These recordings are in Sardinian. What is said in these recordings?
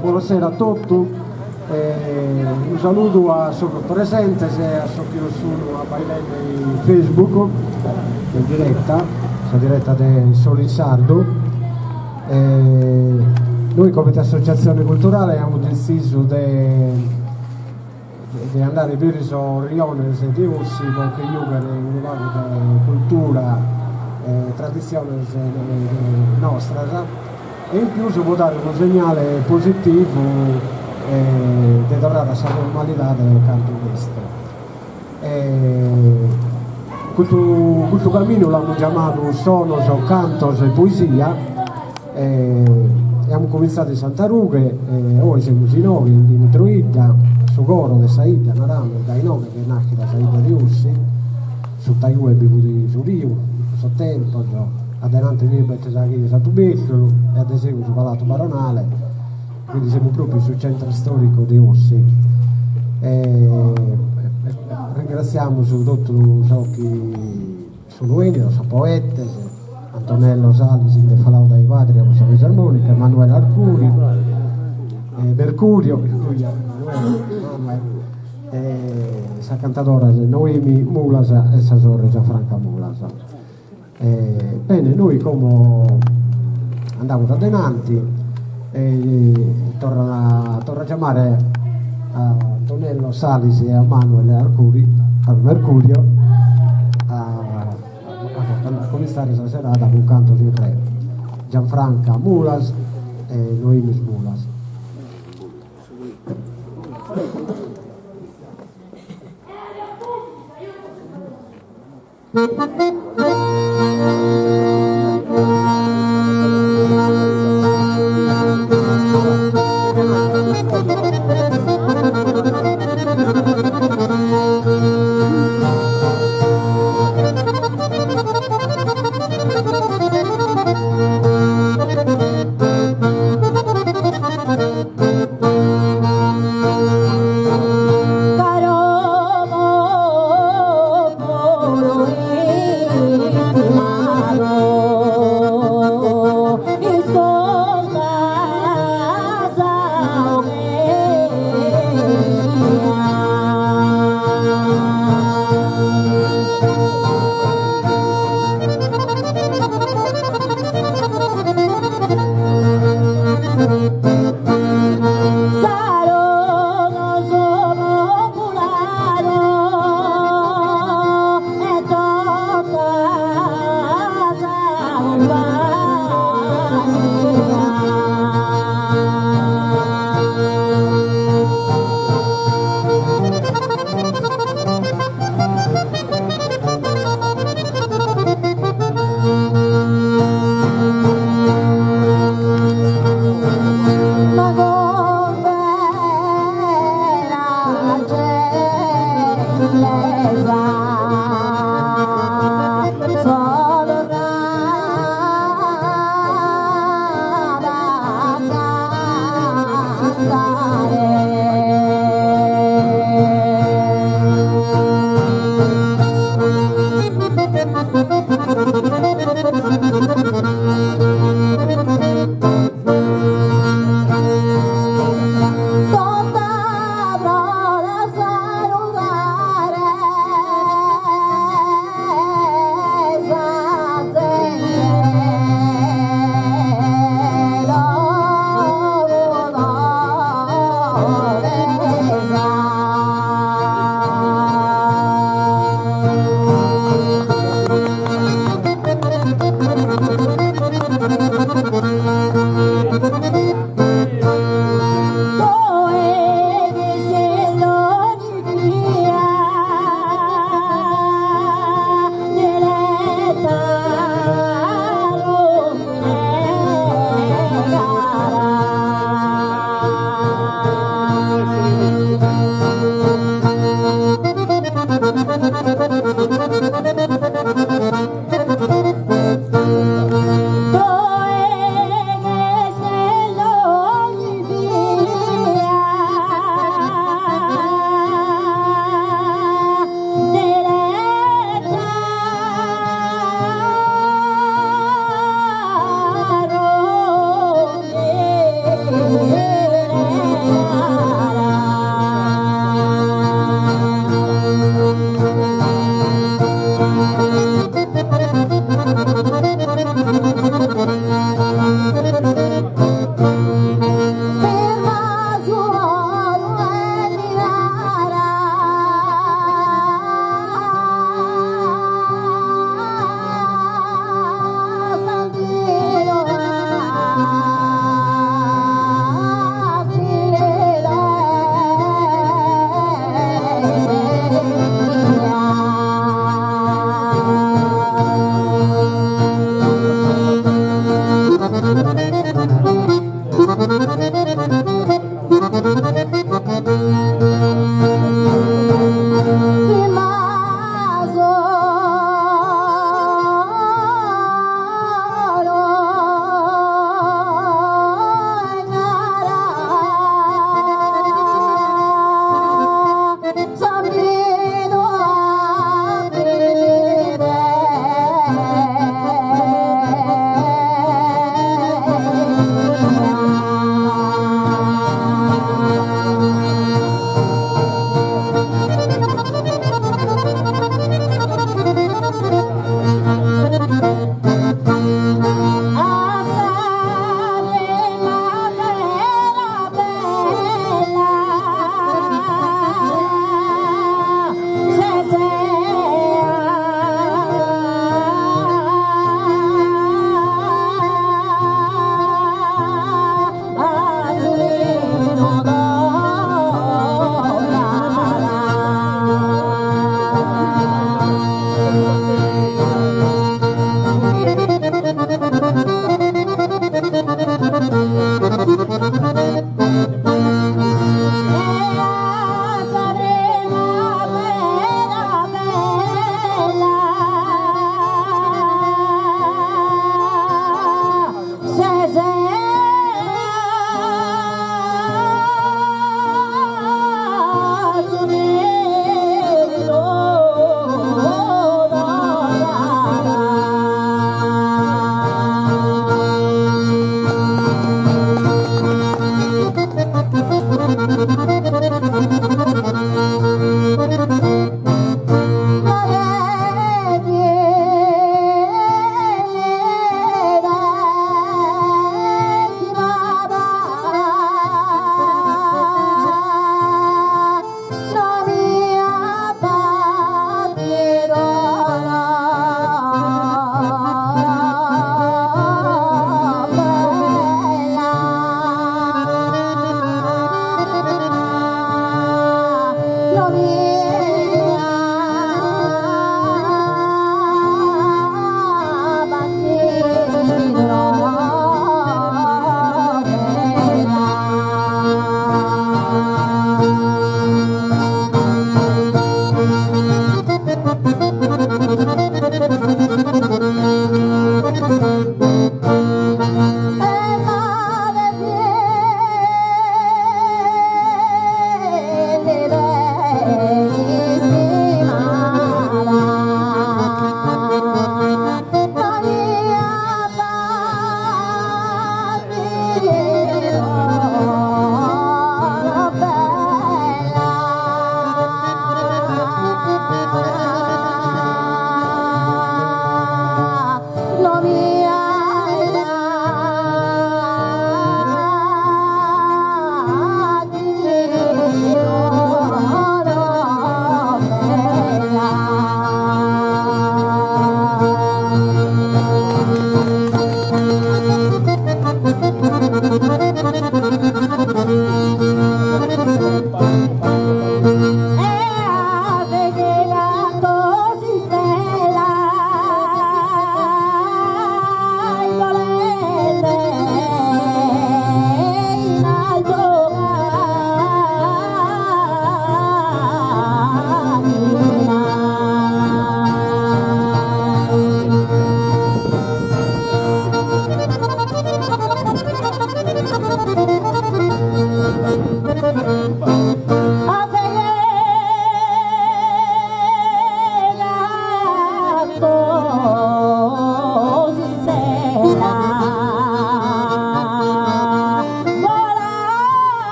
Buonasera a totu, unu saludu a sos presentes e a sos chi nos sun abbaidende in Facebook in diretta, sa diretta de Solu in Sardu. Nois comente associatzione culturale amus detzisu de de andare peri sos riones de Ossi po che giughere unu pagu de cultura e traditziones nostras e in pius po dare unu segnale positivu de torrare a sa normalidade cantu est. Custu custu caminu l'amus giamadu Sonos, Cantos e Poesia e amus comintzadu in Santa Rughe e oe semus inoghe in intro 'idda, su coro de sa 'idda naramus, dae inoghe ch'est nàschida sa 'idda de Ossi, suta igue bi fut su riu in cussos tempos, a denante bi est sa cheja 'e Santu Bèrtulu e a de segus su Palatu Baronale, quindi semus propriu in su centro storico de Ossi e ringratziamus totu sos chi sun 'ennidos, sos poetes, Antonello Salis chi nd'est faladu dae Padria cun sa fisarmonica, Emanuele Arcuri, Mercurio, Manuel, e sa cantadora Noemi Mulas e sa sorre Gianfranca Mulas. Bene, nois como andamus adenanti e torro torro a giamare a Antonello Salis e a Manuel Arcuri, Mercurio a a comintzare sa serada cun cantos in re, Gianfranca Mulas e Noemi Mulas.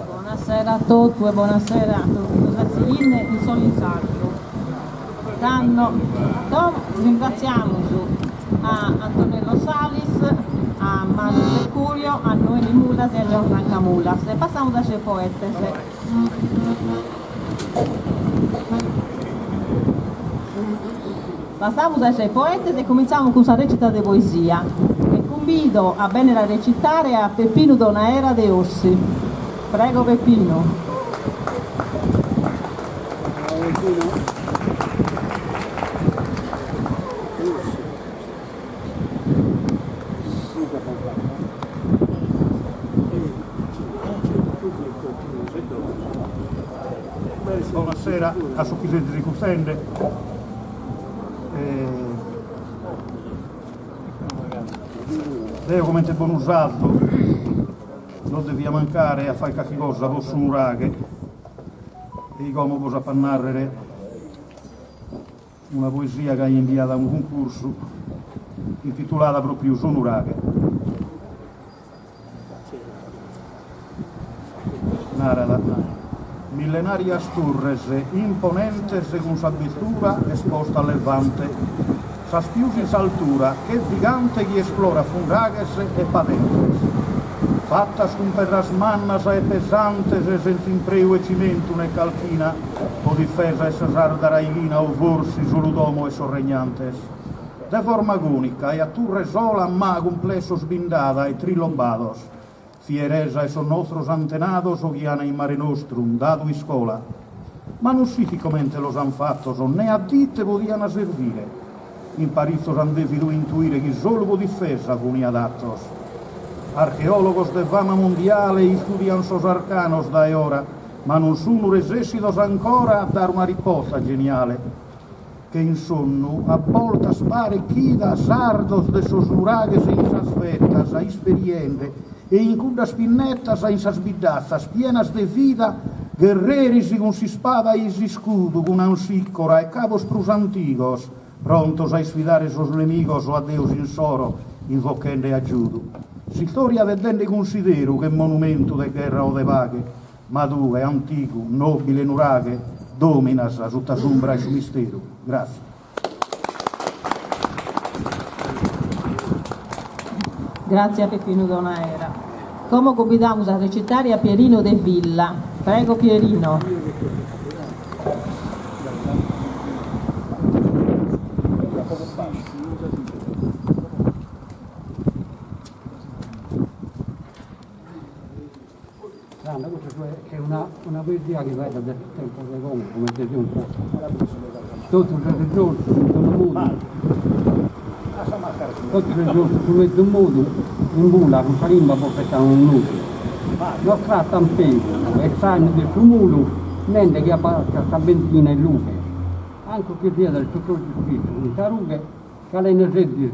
Bonasera a totu e bonasera a totu chi nos est sighende in solu in sardu. Tando, como ringratziamus a Antonello Salis, a Manu Mercurio, a Noemi Mulas e a Gianfranca Mulas. E passamus a ses poetes. Passamus a ses poetes e comintzamus cun sa recita de poesia. E cumbido a bennere a recitare a Peppinu Donaera de Ossi. Prego Peppino. Bonasera a su chi sezis iscurtende. Deo comente bonu sardu non devia mancare a fai carchi cosa po su nuraghe e como bos apo a nàrrere una poesia chi aia imbiadu a unu cuncursu intitulada pròpriu Su nuraghe. Narat, Millenàrias turres imponentes cun s'abertura esposta a levante, sas pius in s'altura che zigante chi esplorat fundaghes e padentes. Fatas cun pedras mannas e pesantes senz'impreu 'e cimentu ne calchina po difesa 'e sa sarda raighina o forsi solu domo 'e sos regnantes. De forma conica e a turre sola ma cumplessos bi nd'at e trilobados. Fieresa 'e sos nostros antenados chi an in mare nostrum dadu iscola. Ma non s'ischit comente los an fatos ne a ite podian servire. In paritzos an devidu intuire chi solu po difesa funi adatos. Archeologos de fama mondiale istudian sos arcanos dae ora, ma non sunu resessidos ancora a dare una risposta geniale. Che in sonnu a boltas paret ch'ida sardos de sos nuraghes in sas vetas isperiende e in cuddas pinnetas in sas biddatzas pienas de vida gherreris cun s'ispada e s'iscudu cun ansicora e cabos prus antigos prontos a isfidare sos nemigos o a Deus insoro invochende agiudu. S'istoria t'est dende cunsideru che monumentu de gherra o de paghe Ma tue, antigu, nobile nuraghe, dominas sutta s'umbra 'e su misteru. Grazie. Grazie a Peppinu Donaera. Como cumbidamus a recitare a Pierino De Villa. Prego Pierino. Tando custa est una una poesia chi faeddat de su tempus de como, comente si un po totu s'est risoltu in unu modu, totu s'est risoltu in su mezus modu, in bula cun sa limba bos fetan unu nudu. Nos tratan peus 'e s'ainu de su mulu nende chi abbasciat sa benzina e lughe, ancu chi siat su crocifissu cun sa rughe Ca leende sezis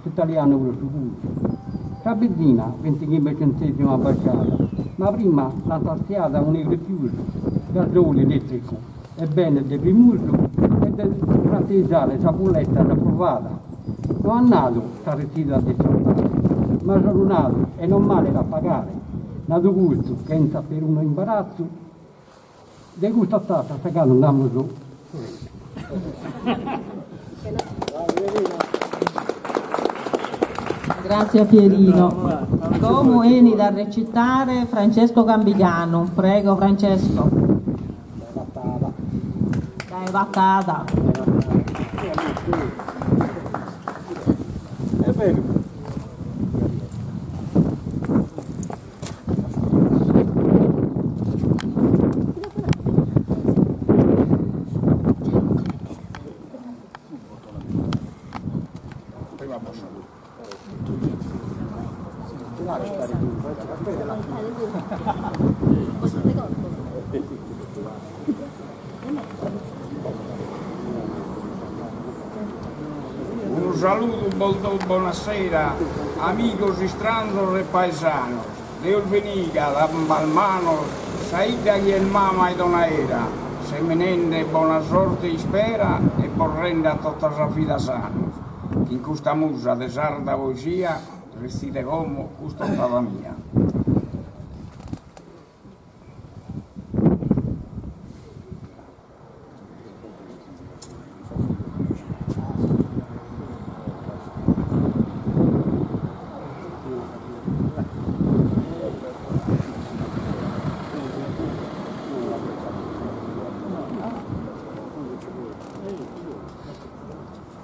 s'italianu pro su culu. Sa benzina vintichimbe centesimu abbasciada, ma prima l'ant artziada un'euru 'e pius, gasoliu elettricu e bene devimus e de rateizzare sa bulletta approvada. No at nadu sa retzida de salvare, ma solu nadu est normale a pagare, nadu custu chentza perunu imbaratzu, De custa tassa segadu nd'amus su restu. Grazie a Pierino. Como 'enit a recitare Francesco Cambiganu. Prego Francesco. Dae Patada. Unu saludu bos do bonasera amigos istranzos e paesanos Deus beneigat ambas manos sa 'idda chi est mama 'e Donaera semenende bona sorte e ispera e bos rendat tota sa vida sanos chin custa musa de sarda poesia. Retzide como custa otada mia.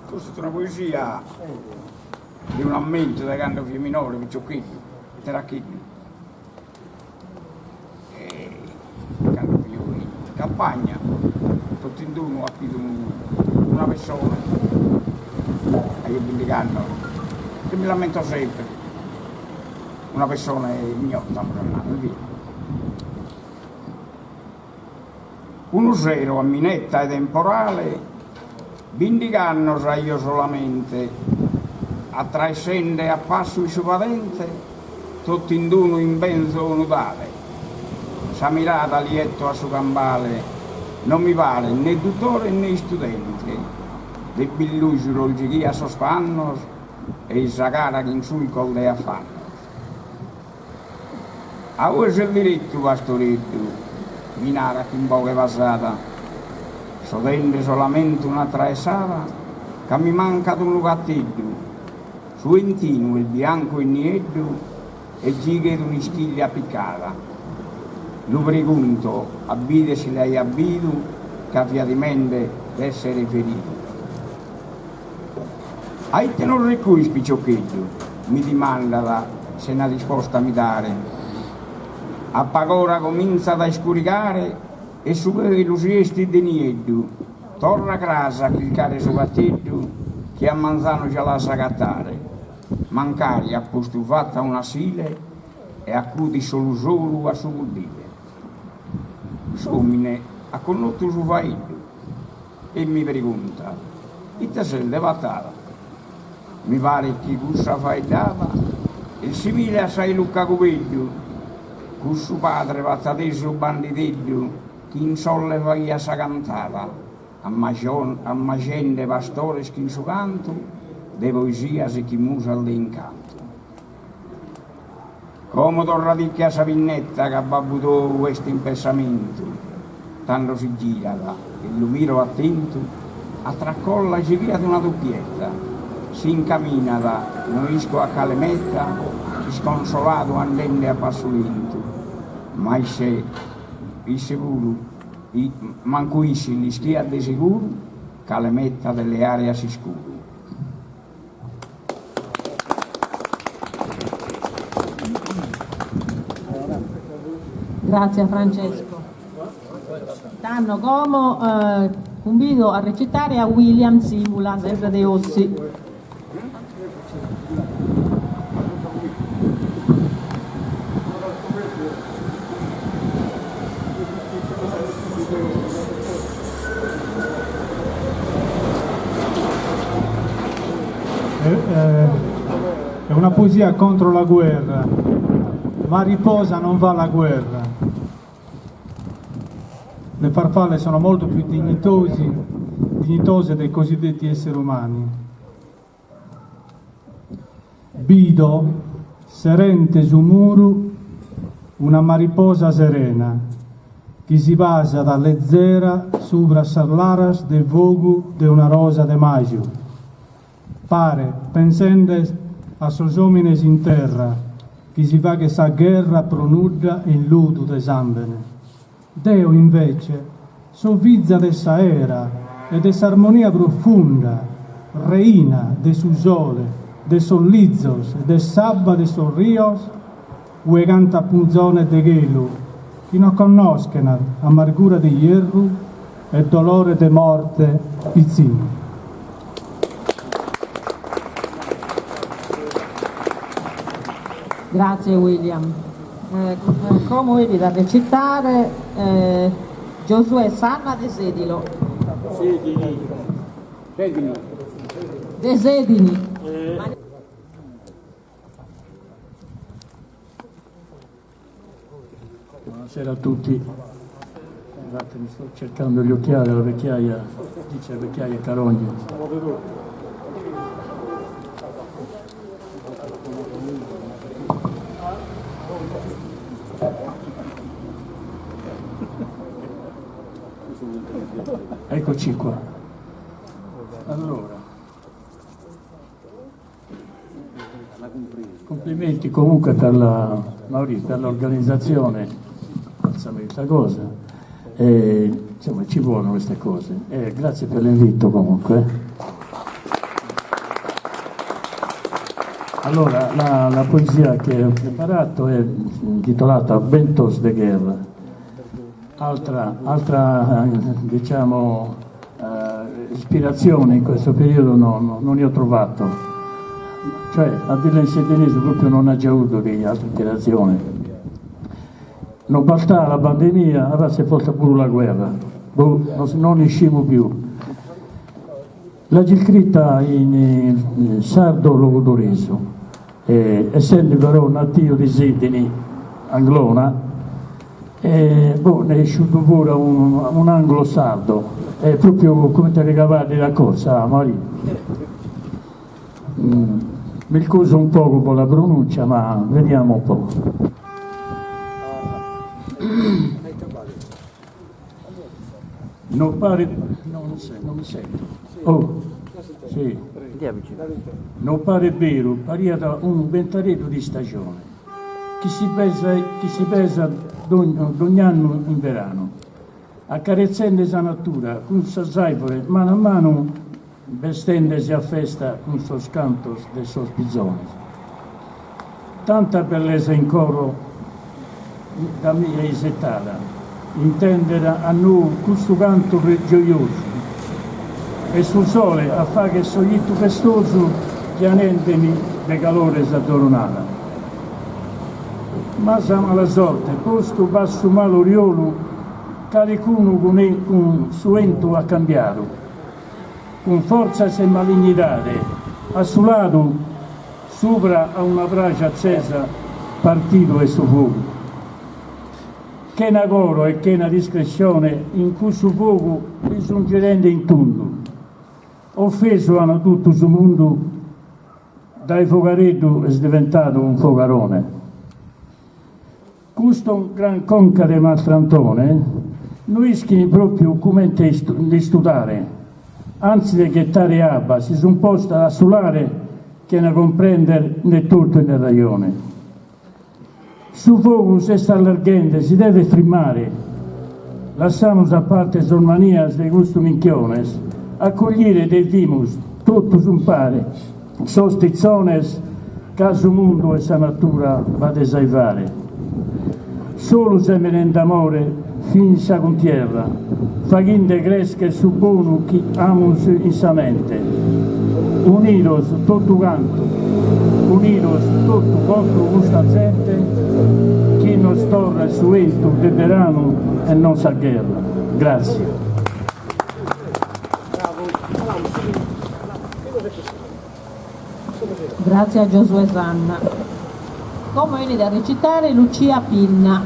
Custa est una poesia de un'ammentu de cando fia minore, piciocheddu, tzeracheddu. Cando fio in campagna, totu in d'unu apo 'idu una pessona, aio bindigh'annos, e mi l'ammento sempre, una pessona ignota, amus a narrer, via. Unu sero a minetta 'e temporale, bindigh'annos aio solamente, atraessende a passu in su padente, totu in d'unu imbenzo unu tale, sa mirada li 'etto a su cambale, non mi paret ne dutore ne istudente, de billuju los gighiat sos pannos e-i sa cara chin sulcos de afannos. A ue ses direttu, pastoreddu? Mi narat chin boghe pasada. So dende solamente una traessada ca mi mancat unu catteddu. Su 'entinu est biancu e nieddu e gighet un'ischiglia apicada. Lu pregunto a bider si l'aiat bidu ca fia timende d'essere feridu. A ite non recuis, piciocheddu? Mi dimandat sena risposta mi dare. A pag'ora comintzat a iscurigare e su chelu si 'estit de nieddu. Torra cras a chircare su cateddu chi a manzanu già l'as agatare. Mancari at postu fatu a un'asile e acudit solu solu a su cuddile. S'omine at connotu su faeddu. E mi preguntat, Ite ses de Patada? Mi paret chi cussa faeddada est simile a sa 'e Luca Cubeddu, cussu padre patadesu bandideddu chi in Solle faghiat sa cantada, ammajende pastores chin su cantu de poesias e chin musas de incantu. Como torradiche a sa pinnetta ca babbu tou est in pensamentu. Tando si girat e lu miro atentu, a tracolla gighiat una doppietta, s'incaminat no isco a cale meta, isconsoladu andende a passu lentu. Ma isse, isse puru, mancu isse l'ischiat de seguru cale meta de leare a s'iscuru. Grazie a Francesco. Tando como cumbido a recitare a William Simula, sempre de Ossi. È una poesia contro la guerra. Mariposa non va alla guerra. Le farfalle sono molto più dignitosi, dignitose dei cosiddetti esseri umani. Bido, serente su muru, una mariposa serena, chi si pasat lezera subra sas laras de fogu de una rosa de maju. Paret pensende a sos òmines in terra chi si faghet sa gherra pro nudda in ludu de sàmbene. Deo, invece, so fiza de s'aera e de s'armonia profunda, reina de su sole, de sos lizos e de s'abba de sos rios, ue cantat puzones de chelu chi no connoschen amargura de ierru e dolore de morte pitzinnu. Grazie William. Como 'enit a recitare Giosuè Sanna de Sedilo. Sedini. De Sedini. Buonasera a tutti. Scusate, mi sto cercando gli occhiali, la vecchiaia, dice la vecchiaia carogna. Eccoci qua. Allora. Complimenti comunque per la, Maurizio, per l'organizzazione, questa cosa. E, insomma, ci vogliono queste cose. E grazie per l'invito comunque. Allora, la, la poesia che ho preparato è intitolata Bentos de Guerra. Altra, altra diciamo, eh, ispirazione in questo periodo no, no, non ne ho trovato. Cioè, a dirla in sedinese proprio non ha già avuto di altra ispirazione. Non bastava la pandemia, ora si è fatta pure la guerra. Boh, non, non usciamo più. L'ha scritta in, in sardo logudoresu, eh, essendo però nativo di Sydney, Anglona, eh, boh, ne è uscito pure un, un anglo sardo, è proprio come te ricavati la cosa, Maria. Mm, mi scuso un poco con la pronuncia, ma vediamo un po'. Non pare... No, non, se, non mi sento. Oh, sì. Non pare vero, pariat unu bentareddu di stagione, chi si pesa, chi si pesa ogni anno in verano, accarezzende sa natura cun sas àivores manu a manu, bestendesi a festa cun sos cantos de sos pizones. Tanta bellesa in coro da mie isetada, intender a nou custu cantu gioiosu e su sole a fagher s'ojittu festosu pianendemi de calore sa zoronada. Ma sa mala sorte postu b'at su malu oriolu calicunu cun su 'entu at cambiadu cun fortzas e malignidade a su ladu subra a una braja atzesa partidu est su fogu. Chena coro e chena discressione in cussu fogu li sun girende in tundu. Offesu an totu su mundu dae fogareddu est diventadu un fogarone. Custu gran conca de Mastrantone no ischin propriu comente l'istudare, antzis de ghettare abba si sun postos a sulare chena cumprender ne tortu e ne rajone. Su fogu s'est allarghende, si devet frimmare. Lassamus a parte sos manias de custu minchiones, accoglire devimus totus umpare sos tizones ca su mundu e sa natura b'at de salvare. Solu semenende amore finit sa cuntierra, faghinde crescher su bonu chi amus in sa mente. Unidos totu cantu, unidos totu contro custa zente chi nos torret su 'entu de beranu e non sa gherra. Grazie. Grazie a Giosuè Sanna. Como 'enit a recitare Lucia Pinna,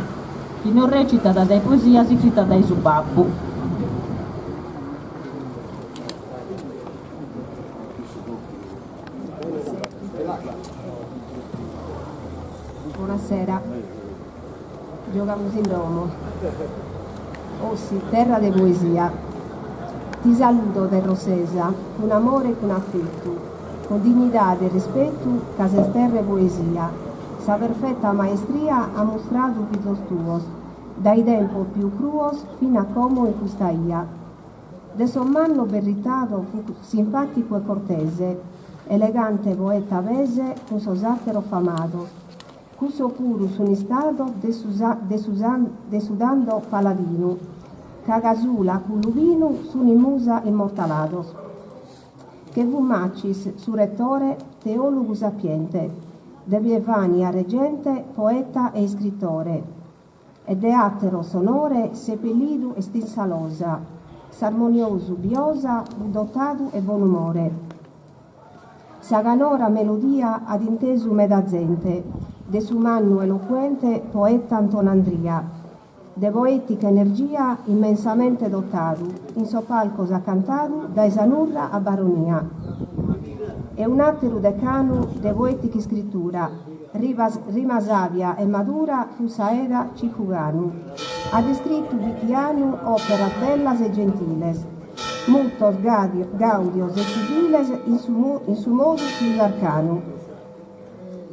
chi nos recitat dae poesias iscritas dae su babbu. Buonasera. Giogamus in domo. Ossi, terra de poesia. Ti saludo, terra ossesa, cun amore e cun afetu, cun dignidade e rispetu ca ses terra 'e poesia. Sa perfeta maestria an mustradu fizos tuos, dai tempos pius cruos fin'a como in custa 'ia. De sos mannos berritadu fut simpaticu e cortese, elegante poeta pese cun sos ateros famados. Cussos puru sun istados de su de su tando paladinu, ca Casula cun Lupinu sun in musa immortalados. Che fut Macis su retore, teòlogu sapiente, de Pievania regente, poeta e iscritore. E de àteros s'onore sepellidu est in sa losa, s'armoniosu Biosa fut dotadu 'e bonumore. Sa canora melodia at intesu meda zente, de su mannu eloquente poeta Antonandria, de poetica energia immensamente dotadu, in sos palcos at cantadu dae sa Nurra a Baronia. E un'àteru decanu de poetica iscritura. Rima sàbia e madura fut sa 'e Cicu Canu. At iscritu fitianu òperas bellas e gentiles, mutos gàudios e tziviles in su modu pius arcanu.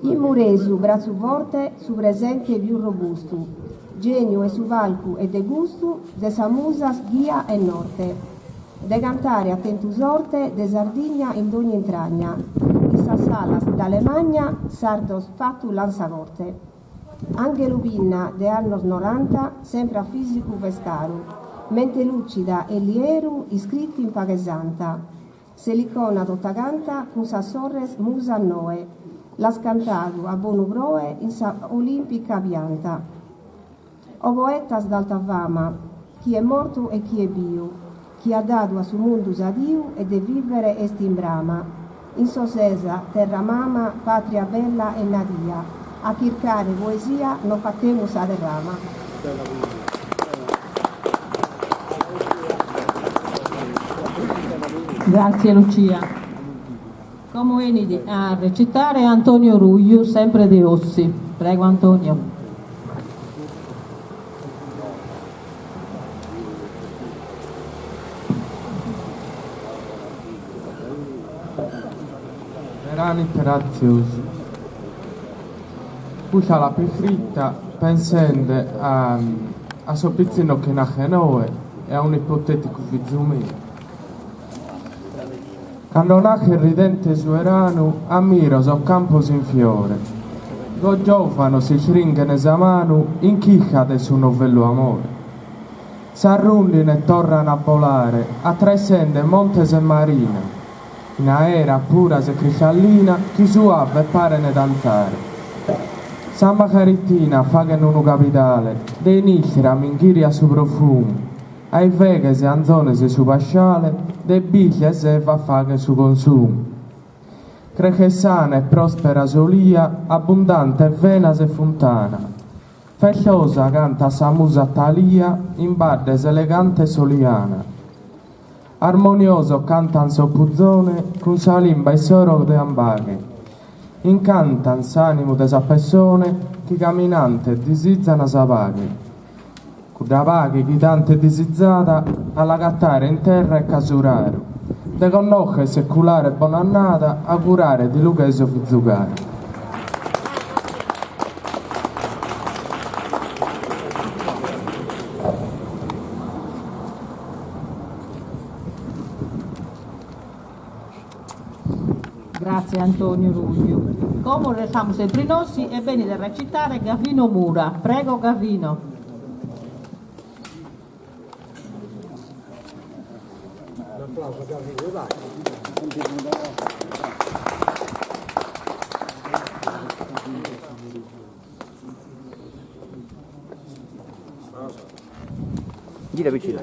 In Muresu bratzu forte su presente pius robustu, geniu 'e su palcu e de gustu de sas musas ghia e norte. De cantare at tentu sorte de Sardigna in dogni intragna, in sas salas d'Alemagna sardos fatu l'an sa corte. Anghelu Pinna de annos noranta sempre a fisicu festaru, mente lucida e lieru iscritu in paghe santa. S'Elicona tota canta cun sas sorres Musa noe, l'as cantadu a bonu proe in sa olimpica pianta. O poetas d'alta fama, chie est mortu e chie biu, chi at dadu a su mundu s'adiu e de vivere est in brama. In Sosesa, terra mama, patria bella e nadia, a chircare poesia no fatemus sa derrama. Grazie Lucia. Como 'enit a recitare Antonio Ruiu, sempre de Ossi. Prego Antonio. Beranu graziosu. Custa l'apo iscrita pensende a a sos pitzinnos chi naschen oe e a un'ipotèticu fizu meu. Cando naschet ridente su 'eranu ammiro sos campos in fiore, duos giòvanos s'istringhen sa manu in chirca de su novellu amore. Sas rùndines torran a bolare atraessende montes e marina, in aera puras e cristallina chi suave paren dantzare. Sa macaritina faghen unu cabidale, de 'inistra m'inghìriat su profumu, a 'erveghes e anzones su pasciale, de biglia e s'eva faghen su consumu. Creschet sana e prospera s'olia, abbundante venas e funtana. Festosa cantat sa musa Talia in baddes elegante e soliana. Armoniosos cantan sos puzones cun sa limba issoro de ambaghe. Incantan s'animu de sa pessone chi caminante disizan sa paghe. Cudda paghe chi tantu est disizada a l'agatare in terra est casu raru. De connoscher seculare bon'annada augurare ti lu cherzo fizu caru. Grazie Antonio Ruiu. Como restamus sempre in Ossi e benit a recitare Gavino Mura. Prego Gavino. Un'aplauso a Gavino, dai. Gira vicina.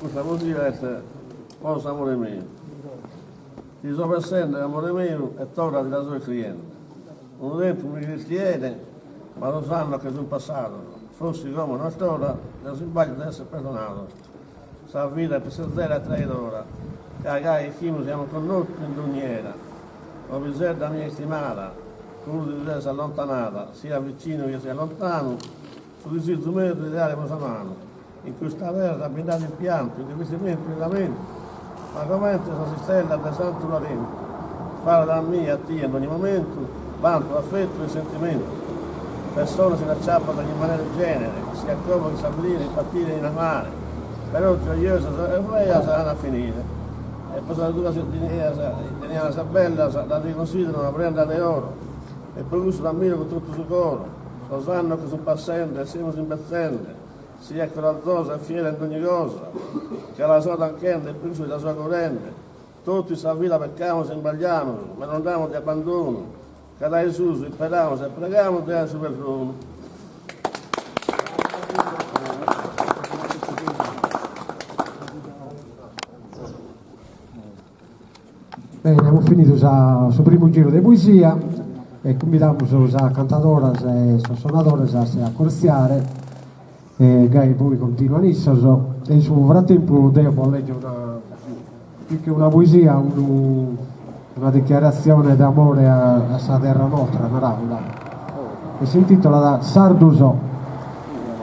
Custa poesia est po s'amore meu. Ti so pensende amore meu e torra ti la so iscriende. Unu tempus mi cheristi 'ene ma sos annos che sun passados, forsi como no est ora de sos isbaglios de esser perdonados. Sa vida est passizera e traidora, ca gai ischimus e amus connotu in dogni era. O pisedda mia istimada, puru ti ses allontanada, sia vicinu chi sia lontanu, su disizu meu de ti leare pro sa manu. In custa terra bi nd'at in piantu, in divertimentu e in lamentu, ma comente sas istellas de Santu Larentu, falat a mie e a tie in dogni momentu, bantu, affettu e sentimentu. Persones si nd'acciappan de ogni manera e genere, siat como chi s'avvenire in patire e in amare, però gioiosas e feas an a finire. E pro sas duas tenianas bellas las cunsidero una prenda de oro, e pro cussu t'ammiro cun totu su coro. Sos annos che sun passende e semus imbetzende, Siat corazosa e fiera in dogni cosa, ca la so tanchende e prus la so augurende. Totu in sa vida peccamus e imbagliamus, ma non damus de abbandonu, ca dae susu isperamus e pregamus de aer su perdonu. Bene, amus finidu sa su primu giru de poesia e cumbidamus sas cantadoras e sos sonadores a si acortziare e gai poi continuan issos e in su fratempus deo bos lègio una. Più che una poesia, unu, una dichiaratzione d'amore a, a sa terra nostra, naraus, e s'intitolat Sardu so.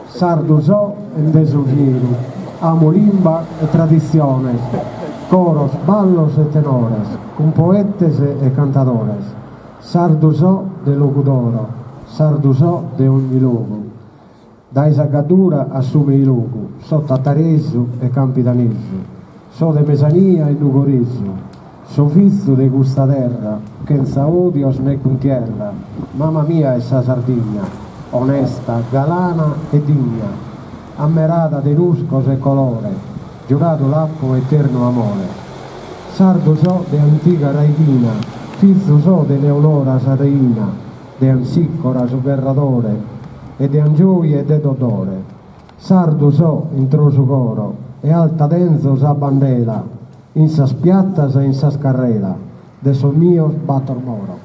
Sardu so e nde so fieru, amo limba e traditziones, coros, ballos e tenores, cun poetes e cantadores. Sardu so de Logudoro, sardu so de ogni logu. Dae sa Gaddura a su Meilogu, so tataresu e campidanesu, so de Mesania e Nugoresu, so fizu de custa terra, chentza odios ne cuntierra, mama mia est sa Sardigna, onesta, galana e digna, ammerada de nuscos e colore, giuradu l'apo eternu amore. Sardu so de antiga raighina, fizu so de Leonora sa reina, de Amsicora su gherradore e de Angioy e de Doddore. Sardu so intro su coro e alta tenzo sa bandela in sas piattas e in sas carrela de sos mios battor moro.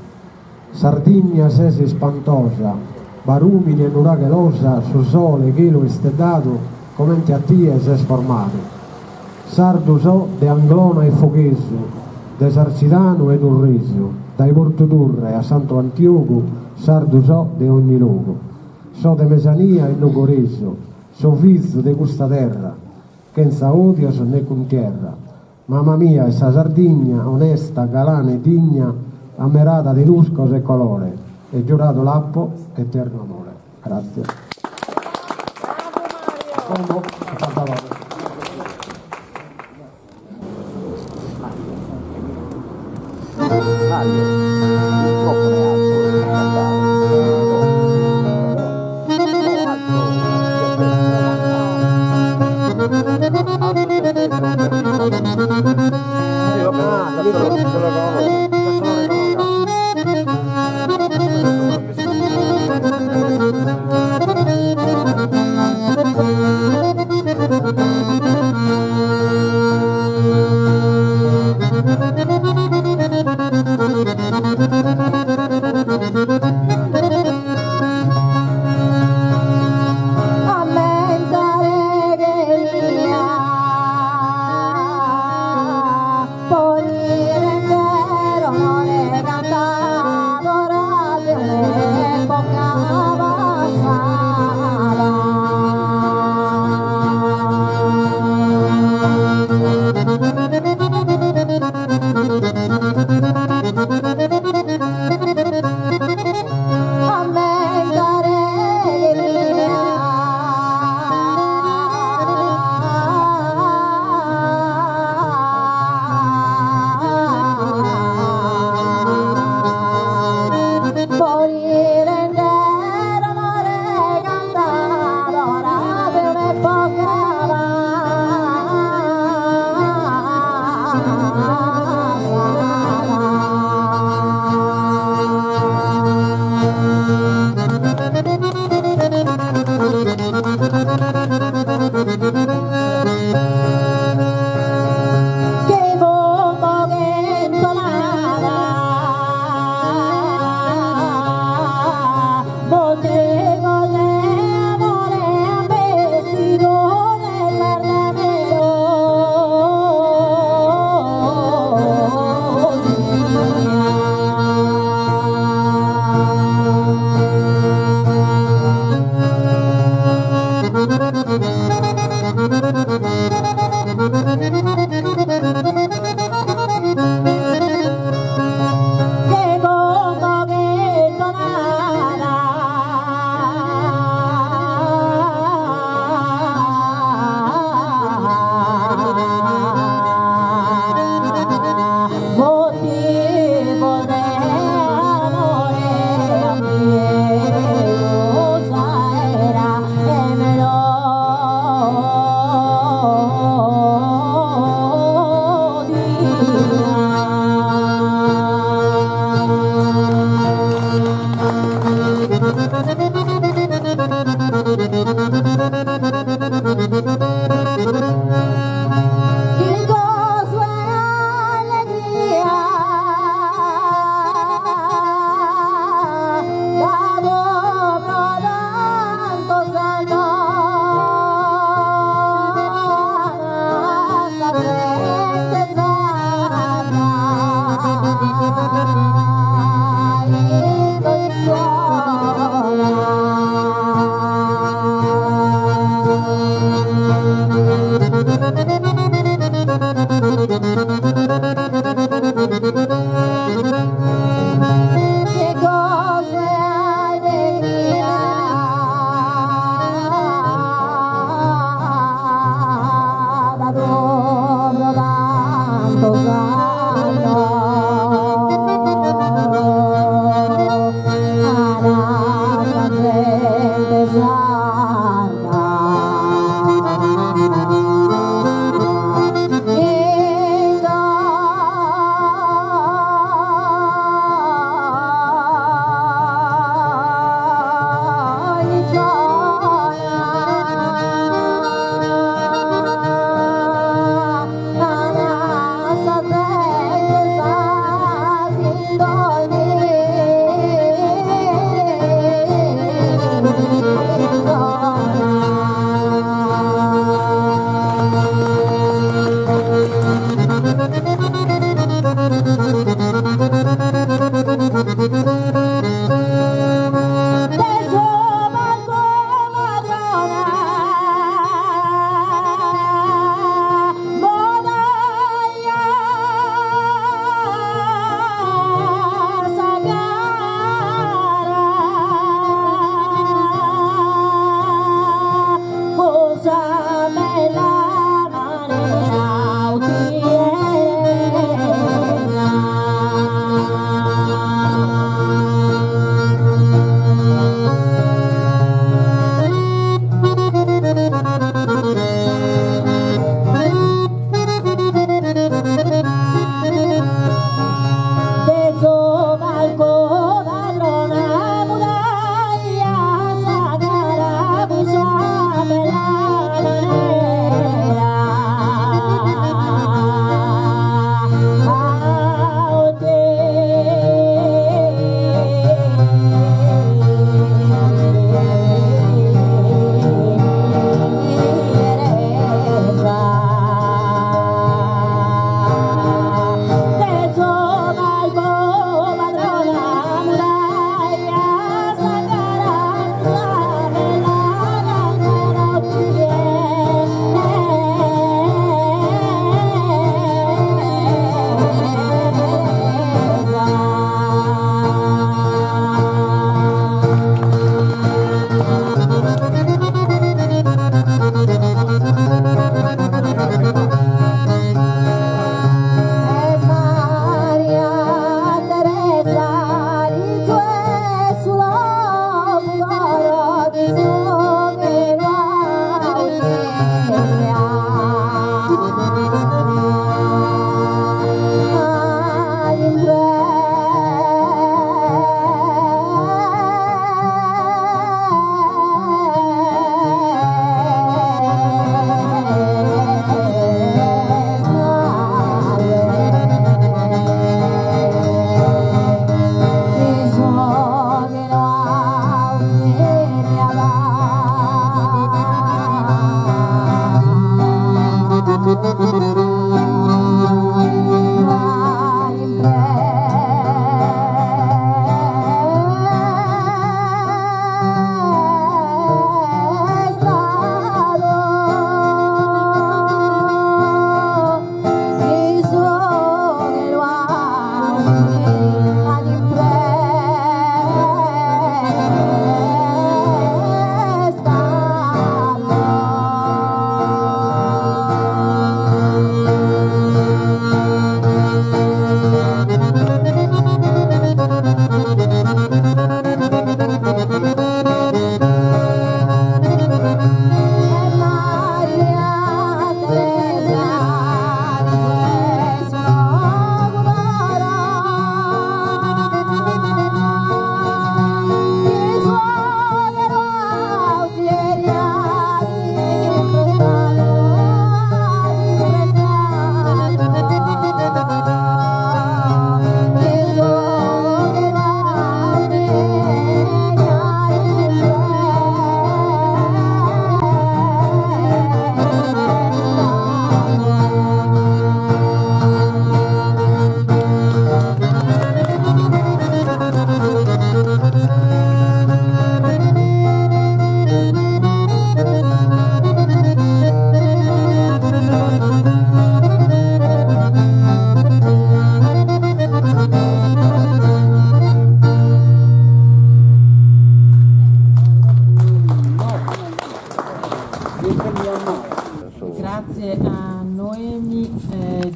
Sardigna ses ispantosa, Barumini e Nuraghe Losa su sole chelu isteddadu comente a tie s'est formadu. Sardu so de Anglona e Foghesu, de Sarcidanu e Nurresu, dae Portu Turre a Santu Antiogu, sardu so de ogni logu. So de Mesania e Nugoresu, so fizu de custa terra, chentza odios ne cuntierra. Mama mia est sa Sardigna, onesta, galana e digna, ammerada de nuscos e colore, e giuradu l'apo eternu amore. Grazie. Como a Pantalone. Mario, il microfono è alto, non cantare. No, alto, Sì, vabbè, ah, Che gosu e allegria dadu pro tantos annos an sa zente sarda. In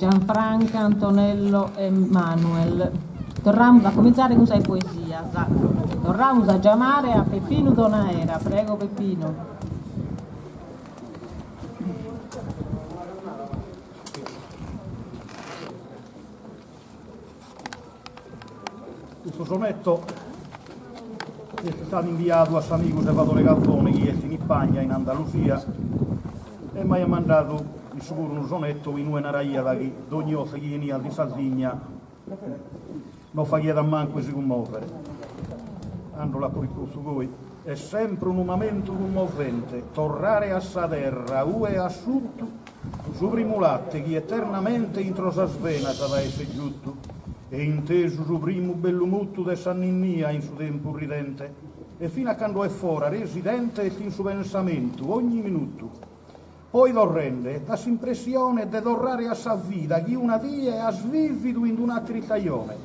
Gianfranca, Antonello e Manuel. Torramus a comintzare cun sas poesias. Torramus a giamare a Peppinu Donaera. Prego Peppinu. Custu sonetto est istadu imbiadu a s'amigu Sevadore Cavone chi est in Ispagna, in Andalusia, e m'aiat mandadu issu puru unu sonetto in ue naraiat chi dogni 'olta chi 'eniat in Sardigna no faghiat a mancu 'e si cummovere. Tando l'apo rispostu goi, Est sempre unu mamentu cummovente torrare a sa terra ue as sutu su primu latte chi eternamente intro sas venas at a esser giutu e intesu su primu bellu mutu de sa ninnia in su tempus ridente e fin'a cando est fora residente est in su pensamentu ogni minutu. Poi torrende t'as s'impressione de torrare a sa vida chi una die as vividu in un'atera istajone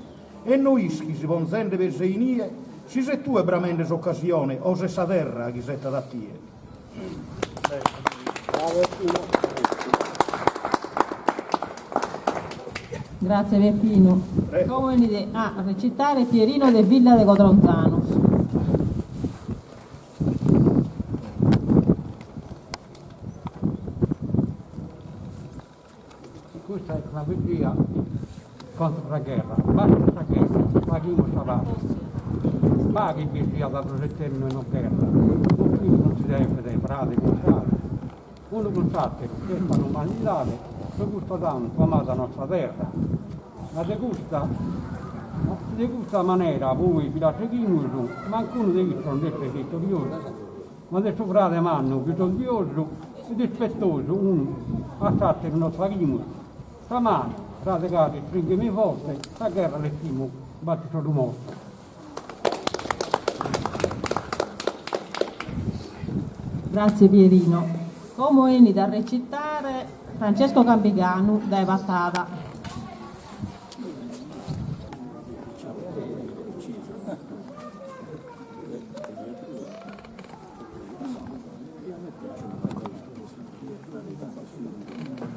e no ischis, ponzende pes inie, si ses tue bramende s'occasione o s'est sa terra chi isettat a tie. Grazie Peppinu. Como 'enit a recitare Pierino de Villa de Codronzanus. Custa est una poesia contra sa gherra. Bastat sa gherra, faghimus sa paghe. Paghe bi siat pro s'eternu e no gherra. Cunflitu non si devet, frade pensare. Unu cun s'ateru, ch'est s'umanidade, pro custa tantu amada nostra terra. Ma de custa ma si de custa manera poi bi la seghimus, mancunu de issos nd'essit vitoriosu, ma de su frade mannu pius odiosu e dispettosu unu a s'ateru nos faghimus. Sa manu, frade caru, istringhemi forte, sa gherra l'estimu b'at solu morte. Grazie Pierino. Como 'enit a recitare Francesco Cambiganu dae Patada.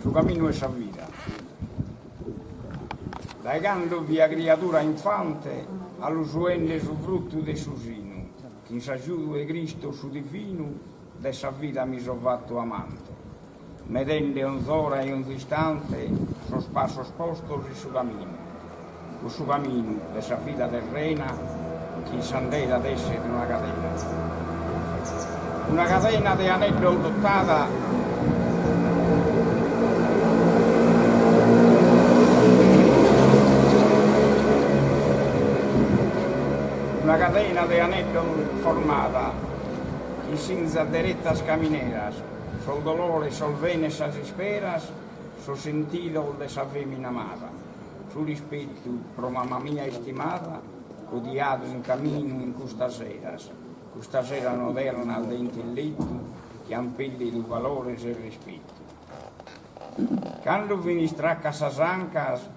Su caminu 'e sa vida. Dae cando fia criadura infante 'alu suende su fruttu de su sinu, chin s'agiudu 'e Cristos su divinu de sa vida mi so fattu amante, medende onz'ora e onz'istante sos passos postos in su caminu, cussu caminu de sa vida terrena chi in s'andera tesset una cadena. Una cadena de aneddos dotada. Una cadena de aneddos formada chi sinzat derettas camineras, sos dolores, sos benes, sas isperas, sos sentidos de sa femina amada, su rispettu pro mama mia istimada, codiadu in caminu in custas eras, custas eras modernas de intellettu chi an peldidu valores e rispettu. Cando fin istraccas sas ancas,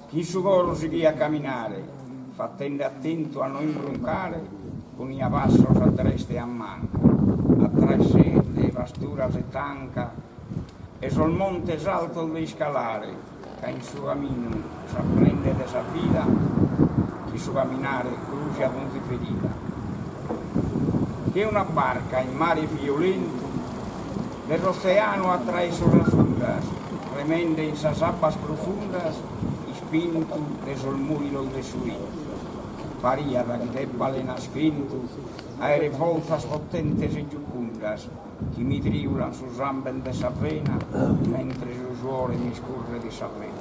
chin su coro sighia a caminare, fattende attentu a no imbruncare, ponia passos a dresta e a manca, attraessende pasturas e tanca e sos montes altos de iscalare, ca in su caminu s'apprendet sa vida, chi su caminare crusiat onzi ferida. Che una barca in mare violentu, de s'otzeanu attraesso sas undas, remende in sas abbas profundas, ispintu de sos mùilos de su 'entu. Pariat chi de balenas chentu aere fortzas potentes e giucundas, chi mi trìulan su samben de sa vena mentre su suore m'iscurret in sa vena.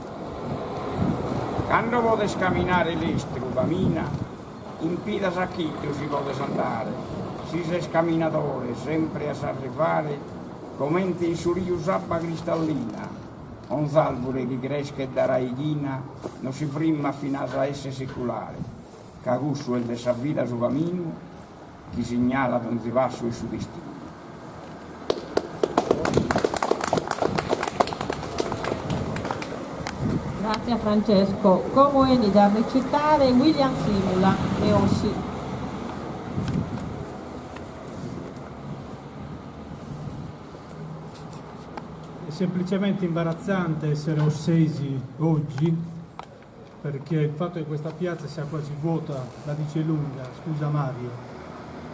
Cando podes caminare lestru, camina, impidas a chito si podes andare, si ses caminadore sempre as arrivare comente in su riu s'abba cristallina, onz'alvure chi creschet da raighina no si frimmat finas a esser seculare, ca cussu est de sa vida su caminu chi signalat onzi passu 'e su destinu. Grazie a Francesco. Como 'enit a recitare William Simula de Ossi. semplicemente imbarazzante essere ossesi oggi, perché il fatto che questa piazza sia quasi vuota la dice lunga, scusa Mario,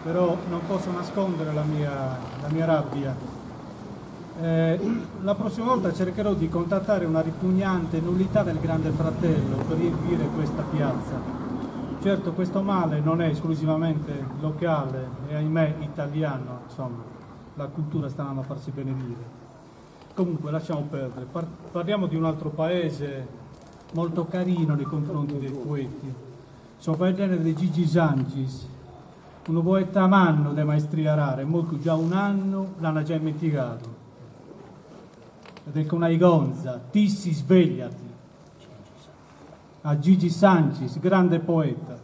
però non posso nascondere la mia, la mia rabbia. Eh, la prossima volta cercherò di contattare una ripugnante nullità del Grande Fratello per riempire questa piazza. Certo, questo male non è esclusivamente locale e ahimè italiano, insomma, la cultura sta andando a farsi benedire. Comunque lasciamo perdere, Par- parliamo di un altro paese molto carino nei confronti dei poeti. So faeddende de Gigi Sancis, unu poeta mannu de maestria rara, est mortu già un'annu, l'ana già immentigadu. Ed est una 'igonza, Tissi svegliati! A Gigi Sancis, grande poeta,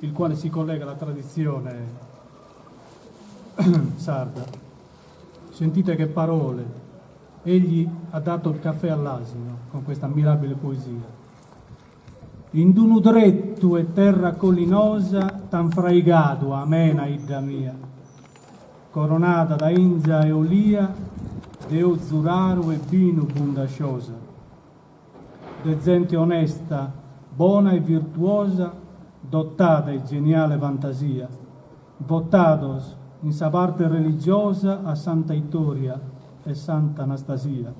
il quale si collega alla tradizione sarda. Sentite che parole. Egli ha dato il caffè all'asino con questa mirabile poesia. In d'unu trettu 'e terra collinosa t'an fraigadu, amena 'idda mia, coronada da 'inza e olia, de ozu raru e binu bundasciosa, de zente onesta, bona e virtuosa, dotada 'e geniale fantasia, votados in sa parte religiosa a Santa 'Ittoria e Santa Anastasia.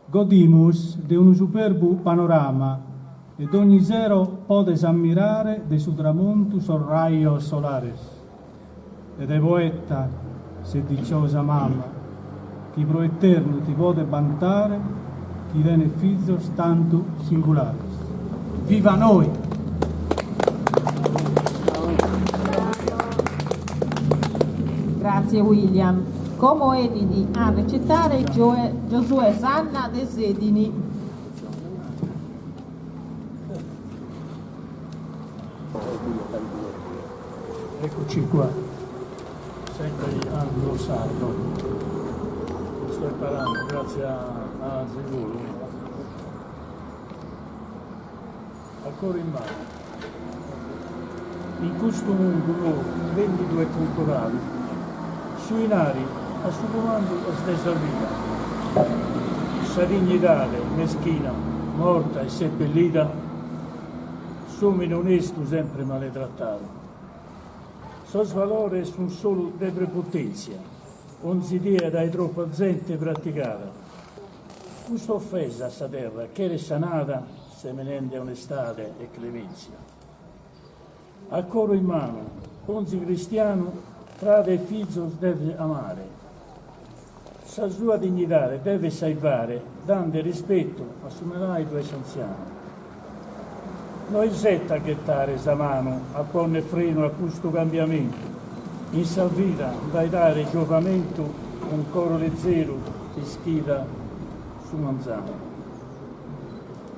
Godimus de unu superbu panorama e dogni sero podes ammirare de su tramontu sos rajos solares. E de poeta ses diciosa mama, chi pro eternu ti podet bantare chi tenet fizos tantu singulares. Viva noi! Grazie William. Como 'enit a recitare Giosuè Sanna de Sedini. Eccoci qua, sempre anglo-sardo. Sto imparando grazie a, a Zigulu. A coro in manu. In custu mundu nou bennidu e culturali, su 'inari a su cumandu est de sa vida. Sa dignidade meschina, morta e sepellida, s'omine onestu sempre male trattadu. Sos valores sun solu de prepotenzia, onzi die dae troppa zente praticada. Custa offesa a sa terra cheret sanada semenende onestade e clemenzia. A coro in manu, onzi cristianu frade e fizos devet amare. Sa sua dignidade devet salvare dande rispettu a su malaidu e s'anzianu. No isettat a ghettare sa manu a ponner frenu a custu cambiamentu, in sa vida nd'as dare giovamentu cun coro lezeru t'ischida su manzanu.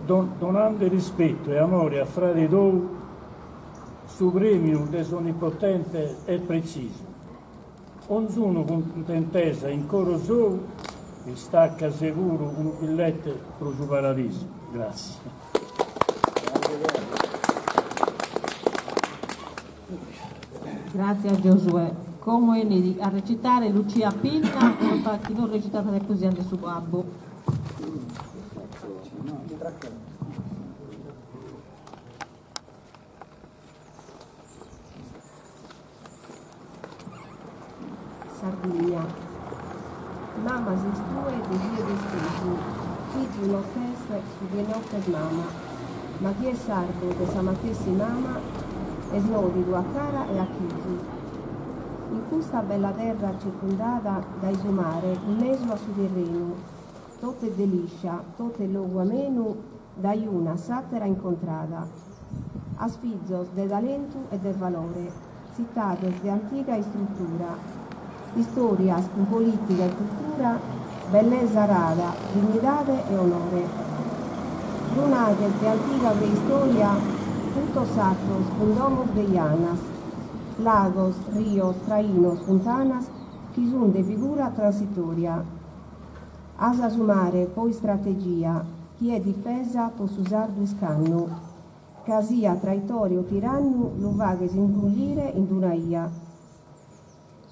Donande rispettu e amore a frade tou, su premiu de s'Onnipotente est pretzisu. Onzunu cun cuntentesa in coro sou istaccat seguru unu billete pro su paradisu. Gràtzias. Gràtzias Giosuè. Como 'enit a recitare Lucia Pinna chi nos recitat sa poesia de su babbu. Sardigna. Mama ses tue de chie t'est fizu, fizu no t'est su chi no t'est mama, ma chie est sardu de sa matessi mama est nodidu a cara e a chizu. In custa bella terra circundada dae su mare in mesu a su Tirrenu, totu est deliscia, totu est logu amenu dae una a s'àtera incontrada. As fizos de talentu e de valore, tzitades de antiga istrutura, istòrias cun polìtica e cultura, bellesa rara, dignidade e onore. Runaghes de antiga preistòria, putos sacros cun domos de janas, lagos, rios, trainos, funtanas chi sun de figura transitòria. Asa su mare po istrategia chi est difesa po su sardu iscannu, ca siat traitore o tirannu lu faghes ingullire in d'una 'ia.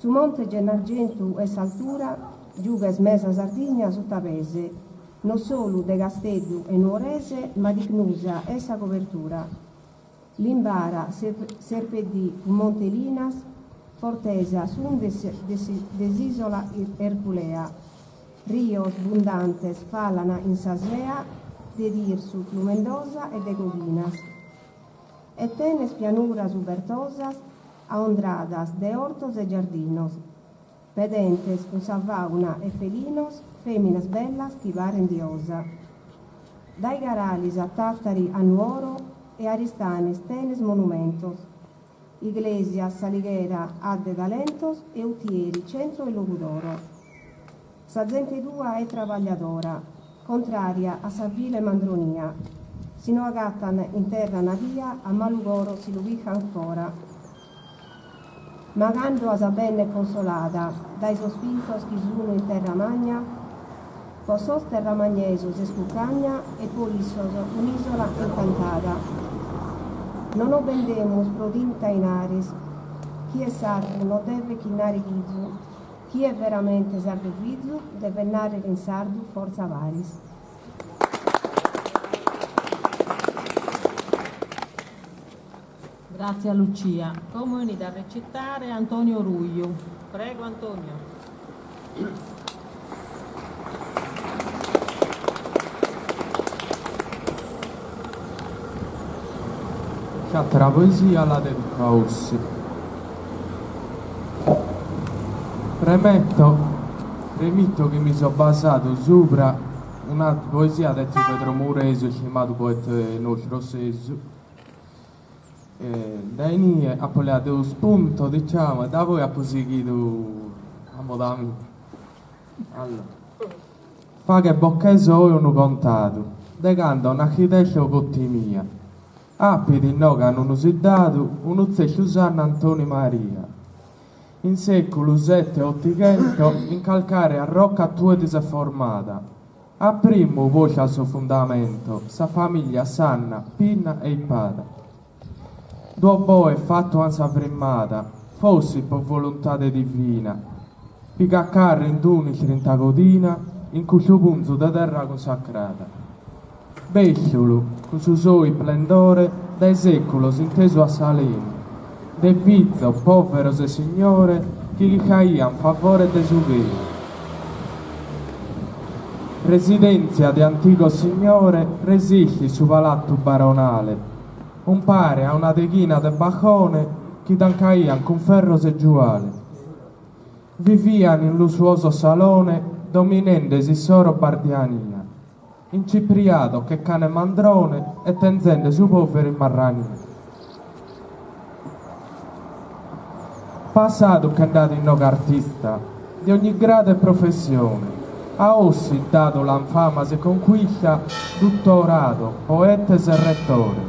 Su monte Gennargentu est s'altura. Giughes mesa Sardigna sutta pese, no solu de Casteddu e Nuorese ma d'Ichnusa est sa cobertura. Limbara, Serpeddì cun Monte Linas, fortesa sun de s'isola Erculea. Rios bundantes falan in sa sea de Tirsu, Flumendosa e de Coghinas. E tenes pianuras ubertosas aondradas de ortos e giardinos, pedentes cun sa fauna e felinos, feminas bellas chi paren diosa. Dai Caralis a Tàtari a Nuoro e Aristanis tenes monumentos. Iglesias, S'Alighera at de talentos e Utieri, centru 'e Logudoro. Sa zente tua est trabagliadora, contraria a sa vile mandronia. Si no agatan in terra nadia a malu coro si lu pican fora. Ma cando as a benner consolada dae sos fizos chi sunu in terra magna? Po sos terramagnesos est cucagna e po issos un'isola incantada. No nos bendemus pro tinta 'e inaris. Chie est sardu no devet chinnare chizu. Chie est veramente sardu fizu devet narrer in sardu forza paris. Grazie a Lucia. Como 'enit a recitare Antonio Ruiu. Prego Antonio. S'àtera poesia la dedico a Ossi. Premetto, premitto chi mi so basadu subra una poesia de tiu Pedro Muresu, istimadu poete nostru ossesu, Dae inie apo leadu spunto, diciamo, e dapoi apo sighidu a moda mia. Allora. Fagher bos cherzo oe unu contadu, de cando nachid'est Ogotti mia. Apit inoghe an unu siddadu, unu tzertu Sanna Antoni Maria. In seculu sette ottighento, in calcarea rocca tue ti ses formada. A primu postu an su fundamentu, sa famiglia Sanna, Pinna e Ipada. Duos boes fatu an sa frimmada, fossi po voluntade divina, piga carre in d'un'istrinta codina, in cussu punzu de terra cunsacrada. Bèsciulu, cun su sou isplendore, dae sèculos intesu at s'alenu, de fizos, pòveros e signore, chi chircaian favore de su chelu. Residèntzia de antigos signore, resistit su palatu baronale, umpare a una deghina de bacone chi tancaian cun ferros e giuale. Vivian in lussuosos salone dominende s'issoro bardiania. Incipriados che cane mandrone e tenzende su poveru in marrania. Passadu che nd'at inoghe artista, de ogni gradu e professione, a Ossi dadu l'an famas e conquista, duttoradu, poetes e rettore.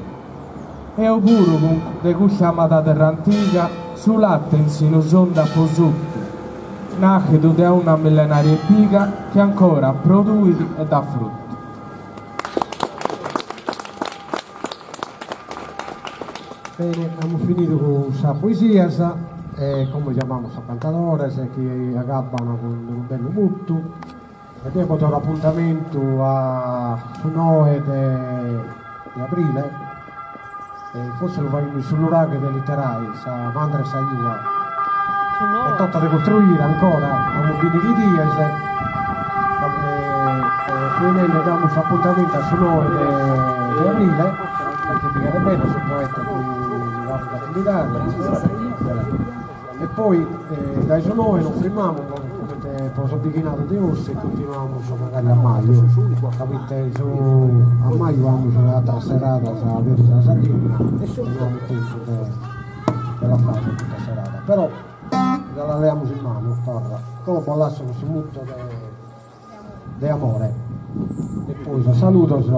Eo puru cun de custa amada terra antiga su latte in sinu sou nd'apo suttu, Nàchidu de una millenaria espiga chi ancora produit e dat frutu. Bene, amus finidu cun sas poesias e como giamamus sos cantadores chi agabban cun unu bellu mutu e deo bos torro apuntamentu a su noe de abrile e forsis lu faghimus in su nuraghe de Literai, sa mandra 'e sa 'Iua. Est tota de costruire ancora, amus bindighi dies e finende damus s'apuntamentu a su noe de abrile, perché bi cheret bene su poeta chi faghet atividade e poi dae su noe nos frimmamus comente pro sos bighinados de Ossi e continuamus magari a maju, ca poite su a maju amus ateras seradas peri sa Sardigna e no amus tempus de la fagher custa serada, però già la leamus in manu torra, como bos lasso cun su mutto de de amore e poi sos saludos e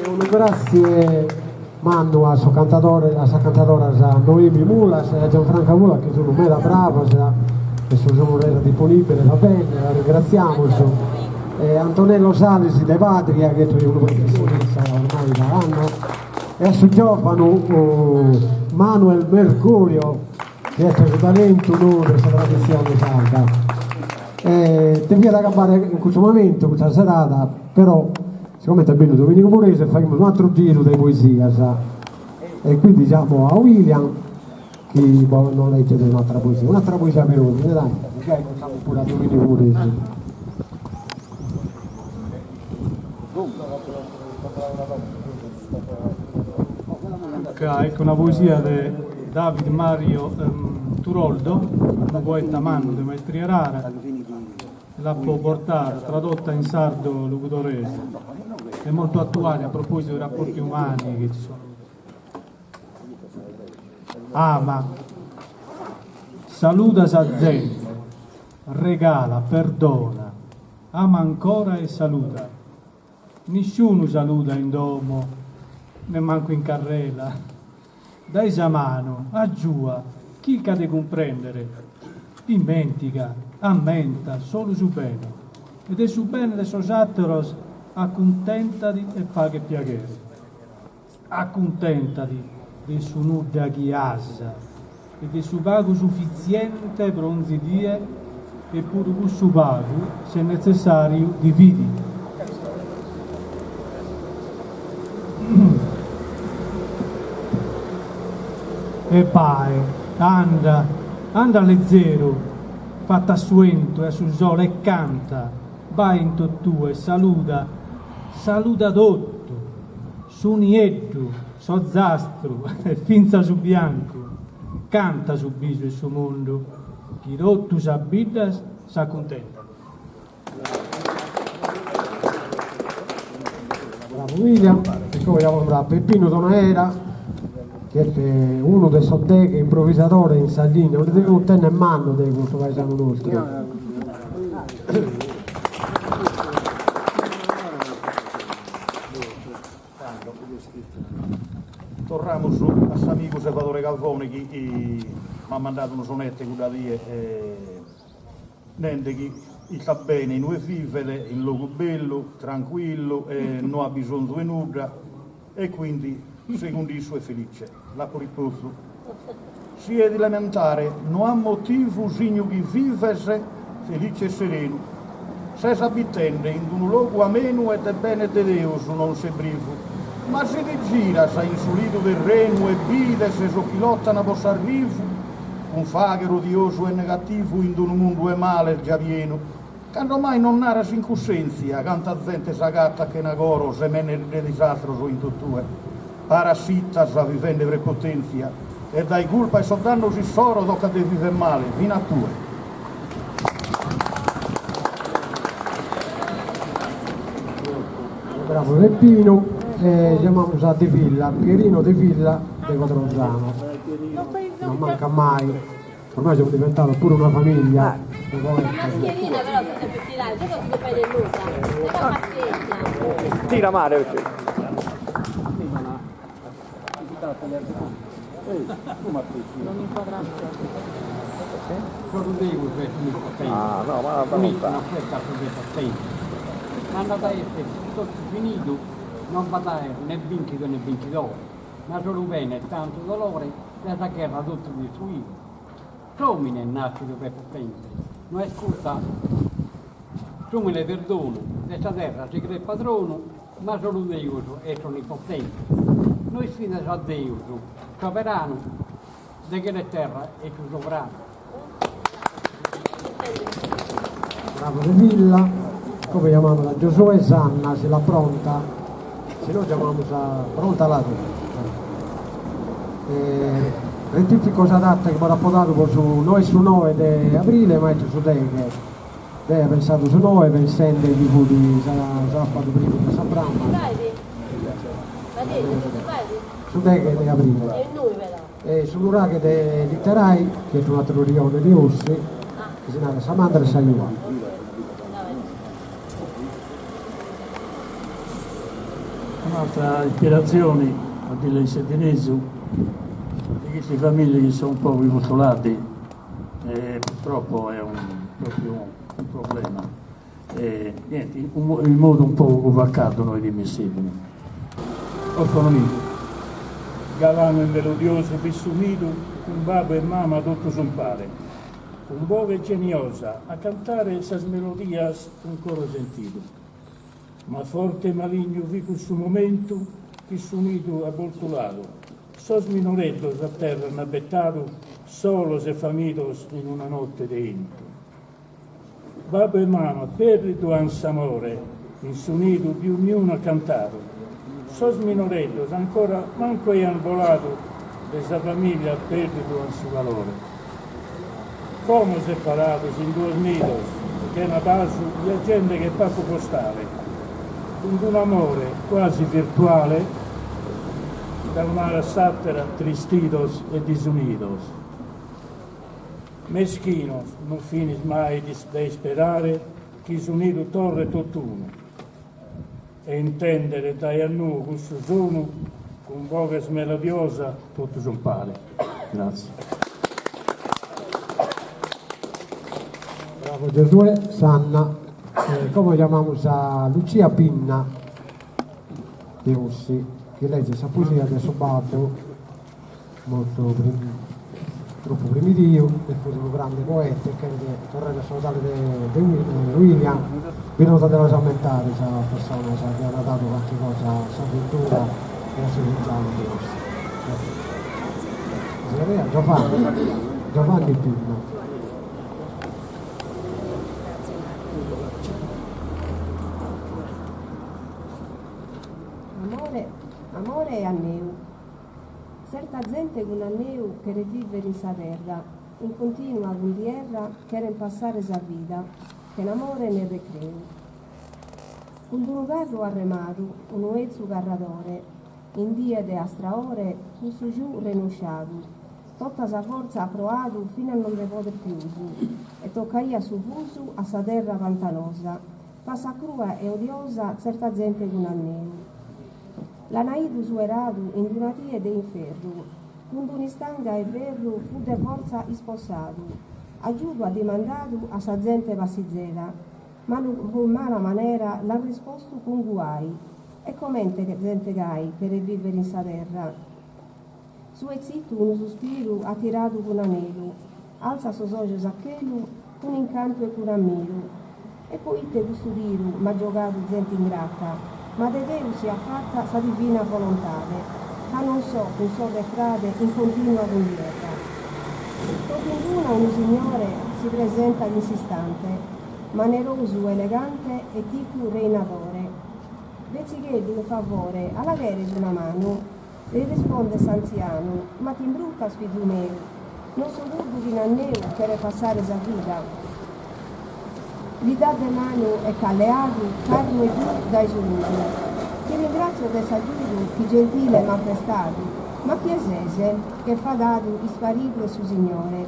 Unu gratzie mannu a su cantadore, a sas cantadoras Noemi Mulas e a Gianfranca Mulas chi sun meda bravas e si sun resas disponìbiles a bènnere, las ringratziamus. E Antonello Salis de Padria chi est unu professionista ormai da annos e a su giòvanu Manuel Mercurio chi est su talentu nou de sa traditzione sarda. E deviat agabbare in custu momentu custa serada, però sigomente est bennidu Dominigu Muresi faghimus un'atteru giru de poesias e quindi giamo a William chi nos legget un'attera poesia, un'attera poesia per ordine dai, gai contamus puru a Dominigu Muresi. Ecco una poesia de David Mario Turoldo, unu poeta mannu de maestria rara, l'apo bortada, tradotta in sardo logudorese, è molto attuale a proposito dei rapporti umani che ci sono. Ama, saluda sa zente, regala, perdona, ama ancora e saluda. Nisciunu saluda in domo, nemmancu in carrela. Dae sa manu, agiua, chirca de cumprèndere. Dimèntiga, ammenta, solu su bene. E de su bene de sos àteros acuntèntadi e faghe piaghere. Acuntèntadi de su nudda chi as e de su pagu sufitziente pro onzi die e puru cussu pagu, s'est netzessàriu, dividi. E bae, anda, anda lezeru, fata a su 'entu e a su sole e canta, bae in totue, saluda, saluda totu. Su nieddu, s'ozastru e fintzas su biancu, canta su bisu 'e su mundu, chi totu sas biddas s'acuntentant. Bravo William, e como giamamus a Peppinu Donaera, chi est unu de sos deghe improvisadores in Sardigna, nde devimus tenner mannu de custu paesanu nostru. Torramus a s'amigu Selvadore Calvone chi m'at mandadu unu sonete cudda die nende chi istat bene inue vivet, in logu bellu, trancuillu e no at bisonzu 'e nudda e quindi segundu issu est felice. L'apo rispostu, Si est de lamentare no at motivu signu chi vives felice e serenu. Ses abitende in unu logu amenu e de bene de Deus non ses brivu. Ma si ti giras in su lidu terrenu e bides sos chi lotan po s'arrivu, cun fagher odiosu e negativu in unu mundu 'e males già pienu, cando mai non naras in cussèntzia canta zente s'agatat chena coro semenende disastros in totue. Parassitas vivende prepotèntzia e dae culpa 'e sos dannos issoro tocat de viver male fina a tue. Bravo Peppinu e giamamus a De Villa, Pierino De Villa de Codronzano, non mancat mai, ormai semus diventados puru una famiglia de poetas. Tira male perché. Ah no, ma da lontano. Cando at a esser totu finidu non b'at aer ne binchidu ne binchidore, ma solu pena e tantu dolore dae sa gherra totu distruidu. S'omine est naschidu prepotente, no est custa s'umile perdonu, de sa terra si creet padronu, ma solu Deus est onnipotente. No isfides a Deus soberanu, de chelu e terra est su sovranu. Bravo De Villa, como giamamus a Giosuè Sanna si l'at pronta, si no giamamus a pronta l'at. Rettifico sa data chi bos apo dadu pro su no est su noe de abrile ma est su deghe. Deo aia pensadu su noe pensende chi fut sàbadu primu de sa Brama. Su deghe de abrile. E su nuraghe de Litterai, chi est un'àteru rione de Ossi, chi si narat Sa Mandra 'e sa Jua. Un'altra ispiratzioni, a dilla in seddinesu, di queste famiglie che sono un po' svuotolati, e purtroppo è un, proprio un problema. E niente, in modu un poco vacadu noi dimis Sìdini. Orfanu nidu. Galanu e melodiosu fit su nidu cun babbu e mama totus umpare, cun boghe geniosa a cantare sas melodias cun coro sentidu. Ma forte e malignu fit cussu momentu chi su nidu at boltuladu, sos minoreddos a terra nd'at betadu solos e famidos in una notte de 'entu. Babbu e mama pèrdidu an s'amore, in su nidu pius niunu at cantadu, sos minoreddos ancora mancu aian boladu de sa famìlia pèrdidu an su valore. Como separados in duos nidos, chena pasu, viagende che pacu postale, cun d'un'amore quasi virtuale, da un'ala a s'àtera tristidos e disunidos. Meschinos, non finis mai de isperare chi su nidu torret tot'unu e intèndere dae a nou cussu sonu cun boghes melodiosas totus umpare. Grazie. Bravo Giosuè Sanna. E como giamamus a Lucia Pinna de Ossi chi legget sa poesia de su babbu mortu tropu primidiu e fut unu grande poeta e cheret torrare a saludare de William, bisonzat de los ammentare sas personas chi an dadu carchi cosa a sa cultura e a su Singianu de Ossi. Giovanni, Giovanni Pinna. Amore, amore e anneu. Tzerta zente cun anneu cheret vivere in sa terra, in continua cuntierra cheren passare sa vida, chena amore ne recreu. Cun d'unu carru arremadu, unu 'etzu carradore, in die de astraore cun su giù renusciadu, tota sa fortza at proadu fin'a non nde poder pius, e toccaiat su fusu a sa terra pantanosa, Passat crua e odiosa tzerta zente cun anneu. L'ana 'idu sueradu in d'una die de inferru, cun d'un'istanga 'e ferru fut de fortza ispossadu, agiudu at dimandadu a sa zente passizera, ma cun mala manera l'an rispostu cun guai, e comente zente gai cheret vivere in sa terra? Su 'etzitu unu suspiru at tiradu cun anelu, altzat sos ojos a chelu cun incantu e cun ammiru. E poite custu tiru m'at giogadu zente ingrata? Ma de Deus siat fata sa divina volontade, ca non so cun sorre e frade in continua cuntierra. Totinduna unu signore si presentat in s'istante, manerosu, elegante e tipu reinadore. Betzigheddu in favore, a la cheres una manu? Li rispondet s'antzianu, Ma t'imbrutas, fizu meu, non so cuddu chi in anneu cheret passare sa vida. Li dat de manu e ch'at leadu carru e giù dae su ludu. Ti ringràtzio de s'agiudu chi gentile m'as prestadu, ma chie ses? Che fadadu isparidu est su signore.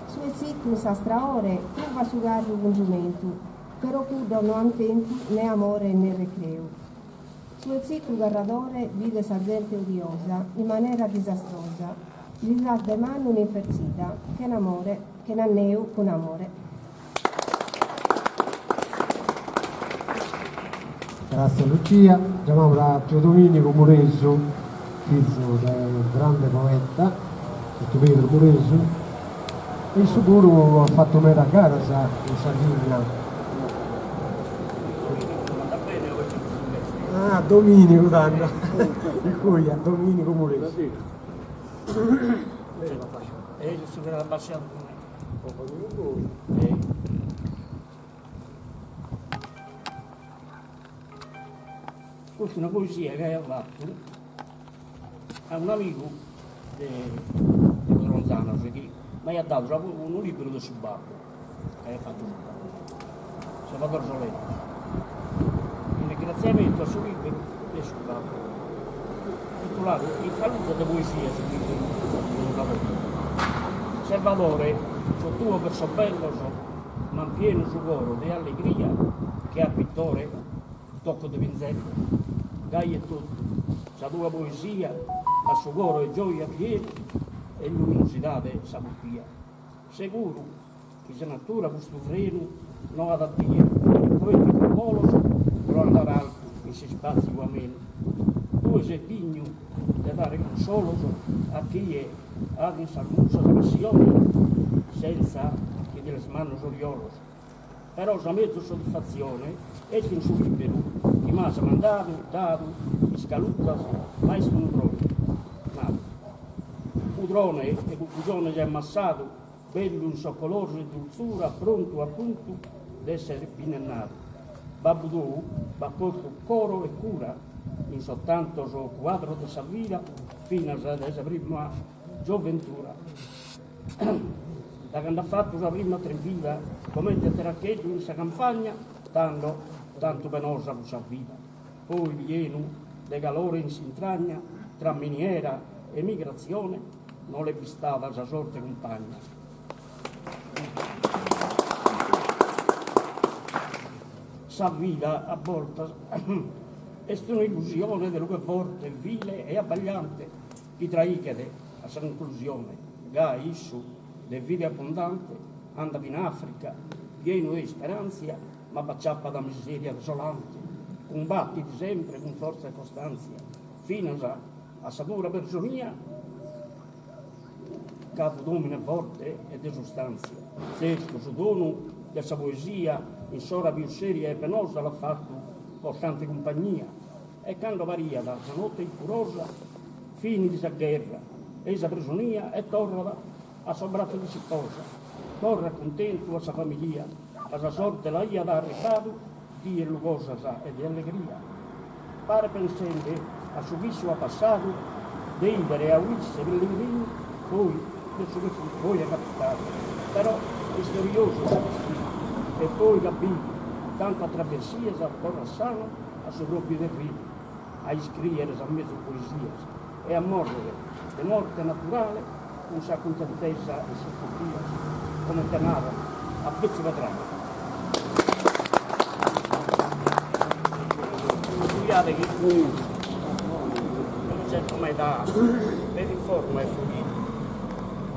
Su 'etzitu in s'astraore truvat su carru cun giumentu, però cuddos no an tentu ne amore ne recreu. Su 'etzitu carradore bidet sa zente odiosa in manera disastrosa, lis dat de manu un'infertzida, chena amore, chena anneu, cun amore. Grazie Lucia, giamamus a tiu Dominicu Muresu, fizu de unu grande poeta, tiu Pedru Muresu, e issu puru at fatu meda garas in Sardigna. Ah, Dominicu tando, iscuja, Dominicu Muresu. Custa una poesia chi aia fatu a un'amigu de Codronzanu chi m'aiat dadu unu liberu de su babbu chi aiat fatu su babbu, Salvador Soleddu, in ringratziamentu a su liberu de su babbu, tituladu Infaluza de poesia su liberu de Salvadore. Salvadore, sos tuos versos bellos m'an pienu su coro de allegria che a pittore tocco de pinzellu. Gai etotu sa tua poesia at su coro 'e gioia pienu e luminosidade sa pupia. Seguru chi sa natura custu frenu no at a tie poeticos bolos pro andare altu in s'ispatziu amenu. Tue ses dignu de dare consolos a chie at in sas musas passione sentza chi ti lees mannos oriolos. Però sa mezus soddisfatzione est in su liberu chi m'as mandadu, dadu, iscalutas, ma est unu trone. Nadu. Budrone 'e cugujones ammassadu, bellu in sos colores e dultzura, prontu a puntu d'esser binnennadu. Babbu tou b'at postu coro e cura in sos tantos cuadros de sa vida, finas dae sa prima gioventura. Da cando at fatu sa prima atrivida comente teracheddu in sa campagna, tando tantu penosa fut sa vida, poi pienu de calore in s'intragna, tra miniera e emigratzione no l'est bistada sa sorte cumpagna. Sa vida a bortas est un'illusione de lughe forte, vile e abbagliante chi traighet a sa conclusione, gai issu, de fide abbundante, andat in Africa, pienu 'e isperantzia, ma b'aciapat miseria desolante, cumbatit sempre cun fortza e costantzia, finas a sa dura presonia, ca fut omine forte e de sustantzia. Tzertu su donu de sa poesia in s'ora pius seria e penosa l'at fatu costante cumpagnia, E cando pariat sa notte iscurosa, finit sa gherra e-i sa presonia e torrat a sos bratzos de s'isposa, torrat cuntentu a sa familia, ca sa sorte l'aiat arribbadu dies lugosas e de allegria. Paret pensende a su chi issu at passadu, de 'idere a Ulisse pellegrinu, poi de su chi fut poi capitadu. Però misteriosu est su destinu, e poi ch'at bidu tantas travessias torrat sanu a su pròpiu terrinu, a iscrìere sas mezus poesias e a mòrrere de morte naturale cun sa cuntentesa 'e sos puppias, comente naran, a betzu pedrale. Iscujade chi unu certu meda bene in forma e frunidu.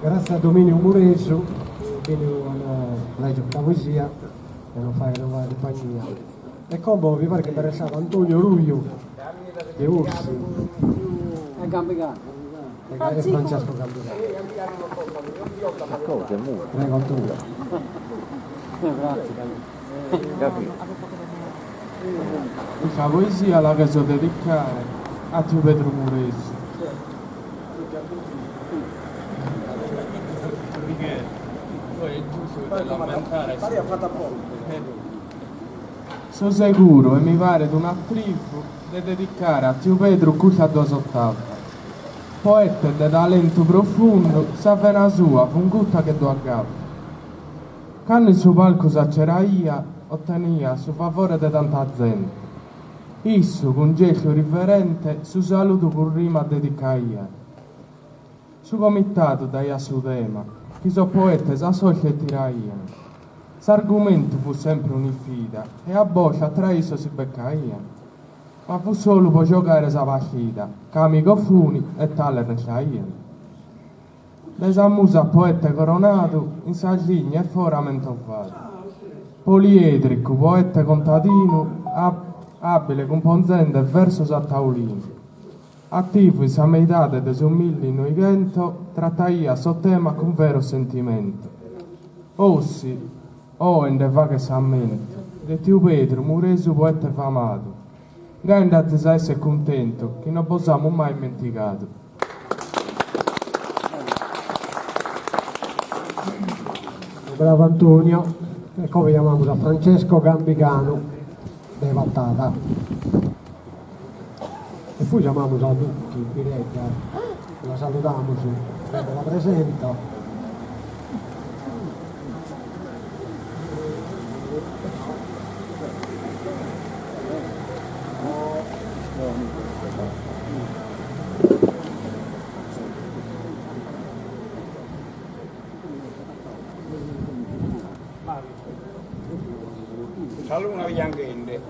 Gràtzias a Domìnigu Muresu, chi est bènnidu a nos lègere custa poesia e a nos fàghere cumpagnia. E como mi paret chi b'est restadu Antonio Ruiu de Ossi. E Gambiganu. E Francesco Gambiganu. Prego Antonio. Custa poesia la cherzo dedicare a tiu Pedru Muresu. So seguru e mi paret un'atrivu de dedicare a tiu Pedru custas duas otavas. Poete de talentu profundu, sa vena sua fungutta che duas gavas. Cando in su palcu s'aceraiat, oteniat su favore de tanta zente. Issu, cun gestu riverente, su saludu cun rima dedicaiat. Su comitadu daiat su tema, chi sos poetes a sorte tiraian. S'argumentu fut sempre un'isfida e a bortas tra issos si beccaian. Ma fut solu pro giogare sa partida, ca amigos funi e tales restaian. De sa musa poete coronadu, in Sardigna e fora mentovadu. Poliedricu poete contadinu, abile cumponzende versos a taulinu. Ativu in sa meidade de su millinoighentos, trataiat sos temas cun veros sentimentos. Ossi, oe nde faghet s'ammentu, de tiu Pedru Muresu poete famadu. Gai nd'azis a esser cuntentu chi no bos amus mai immentigadu. Bravo Antonio, e como jamamus a Francesco Gambiganu de Patada. E poi jamamus a Luchi Piredda, la saludamus, deo la presento. Sa luna pianghende.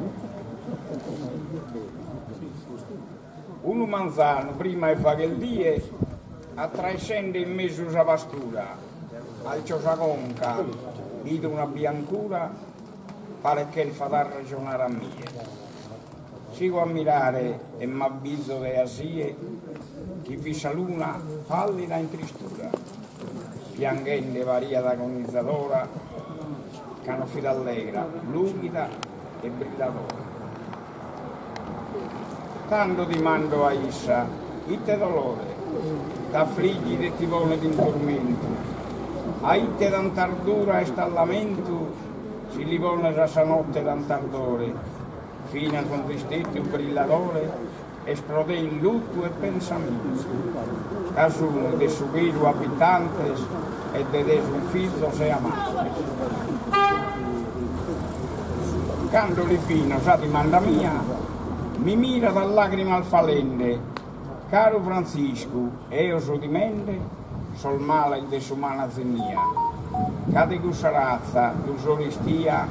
Unu manzanu prima 'e fagher die, atraessende in mesu sa pastura, alcio sa conca, bido una biancura, paret chelfat arrejonare a mie. Sigo a mirare e m'abbizo de asie chi fit sa luna pallida in tristura, pianghende pariat agonizadora ca no fit allegra, lughida e brilladora. Tando dimando a issa, ite dolore t'afligit e ti ponet in turmentu? A ite tant'ardura est lamentu si li pones a sa notte tant'ardore? Finas onz'isteddu brilladore est pro te in lutu e pensamentu, ca sun de su chelu abitantes e de te sun fizos e amantes. Cando li fino sa dimanda mia, mi mirat a lagrimas falende, Caru Frantziscu, eo so timende sos males de s'umana zenia, ca de cussa ratza ddu so istia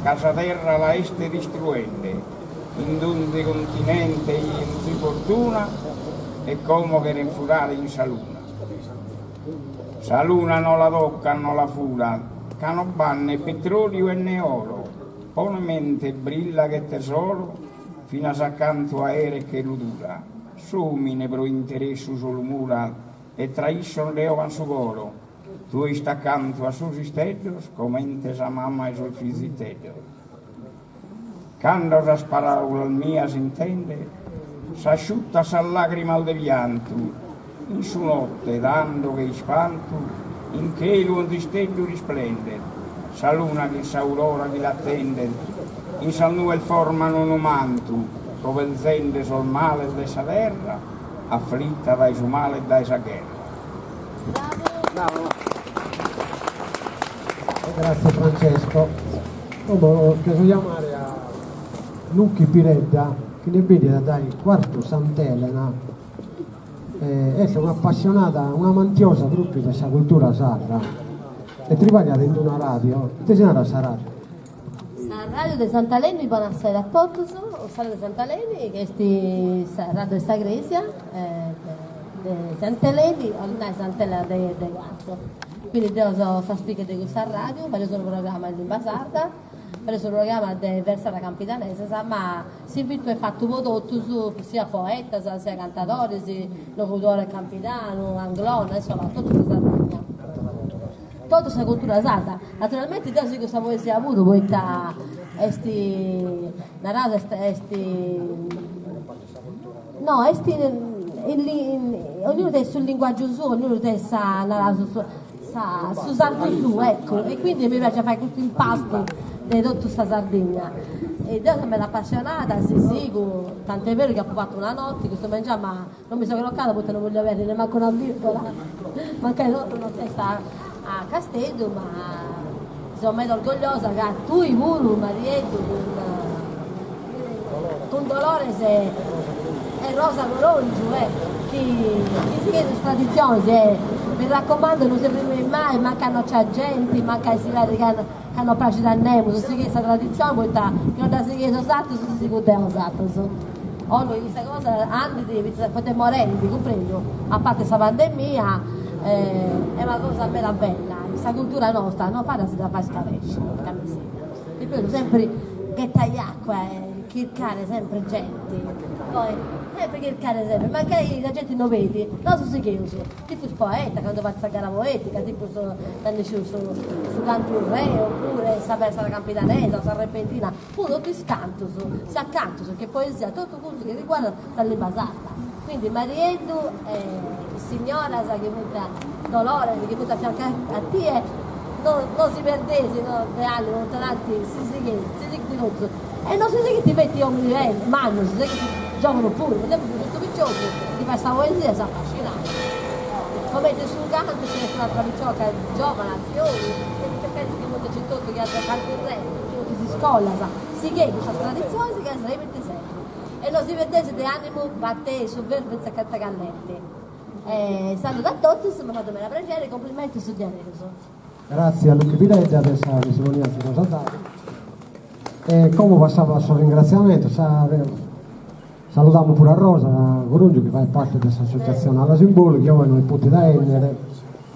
ca sa terra la est distruende in donzi continente e onzi fortuna e como cheren furare in sa luna. Sa luna no la tocan no la furan ca no b'at ne petroliu e ne oro, pone mente brilla che tesoro finas a cantu aera e chelu dura, s'omine pro interessu solu murat e tra issos nde 'ogan su coro, tue ista accantu a sos isteddos comente sa mama 'e sos fiziteddos. Cando sas paraulas mias intendet, s'asciuttat sas lagrimas de piantu, in su notte tando che ispantu, in chelu onz'isteddu risplendet, sa luna chin s'aurora chi l'attendet, in sas nues forman unu mantu, cobelzende sos males de sa terra, afflitta dae su male e dae sa gherra. Bravo. Grazie Francesco. Como cherzo jamare a Luchi Piredda chi nd'est bennida dae Cuartu Sant'Elena, est un'apassionada, un'amantiosa propriu de sa cultura sarda e tribagliat in una radio, ite si narat sa radio? Sa radio de Sant'Aleni, bonasera a totus, sa radio de Sant'Aleni chi est sa radio de sa cresia de Sant'Eleni, 'olit nai Sant'Elena de de Cuartu. Quindi deo so sa speaker de custa radio, fadeus unu programma in limba sarda, fadeus unu programma de versada campidanesas, ma s'invitu est fatu po totus, siat poetas, siat cantadoris, logudoro e campidanu, anglona, insoma totu sa Sardigna. Totu sa cultura sarda. Naturalmenti deu sigu sa poesia puru poita est, naraus, est est no est ognunu tenit su linguaggiu suu, ognunu tenit sa naraus su sa su sardu suu, eccu, e quindi mi praxit a fai custu impastu de totu sa Sardigna. E deu seu meda appassionada, si sigu, tant'est beru chi apu fatu una noti custu mengianu ma Non mi so crocada poita non bollia perdi nemmancu una virgola, mancai torru notesta a Casteddu, ma so meda orgogliosa ca tui puru Marieddu cun cun Dolores e Rosa Corongiu eh chi chi sigheis is traditzionis e mi raccomando non si frimeis mai, mancai no nc'at genti, mancai si parit ca ca no praxit a nemus, sigheis sa traditzioni poita chi no dda sigheis 'osatrus si sigu deu 'osatrus. 'Ollu chi custa cosa andit fintzas poita est morendi, cumprendu, a parti sa pandemia est una cosa meda bella, sa cultura nosta no fait a si dda fai scaresci, porca miseria. Ripeto, sempri ghetai acua e chircare sempre genti, poi sempre chircare sempre, mancai sa genti no benit, nosu sigheus Tipu is poetas, candu fait sa gara poetica, tipu su candu su su cantu re, oppure sa versada campidanesa o sa repentina, puru totu is cantus, siat cantus che poesia, totu cussu chi riguardat sa limba sarda. Quindi Marieddu e is signoras chi funt Dolores chi funt a fiancu a tie, no no si perdeis no de annimu poita tanti si sighit si sighit totu e no si sighint feti ominis mannus, si sighint giovanus puru, po esempiu custu piciocu chi fait sa poesia s'est affascinau, comenti su cantu nc'est un'atra picioca giovana, Fiori, e piciocheddus chi funt aici totu chi ant cantu re, chi funt is iscolas, sighei custas traditzionis ca srebint sempri e no si perdeis de animu, batei su ferru fintzas a cantu callenti. E saludu a totus, m'at fatu meda prexeri, cumplimentus diaderus. Gratzias a Luchi Piredda de sa testimonianza chi nos at dadu. E como passamus a sos ringratziamentos, saludamus puru a Rosa Coròngiu chi faghet parte de s'associatzione Alas in Bolu chi oe no est potida 'ennere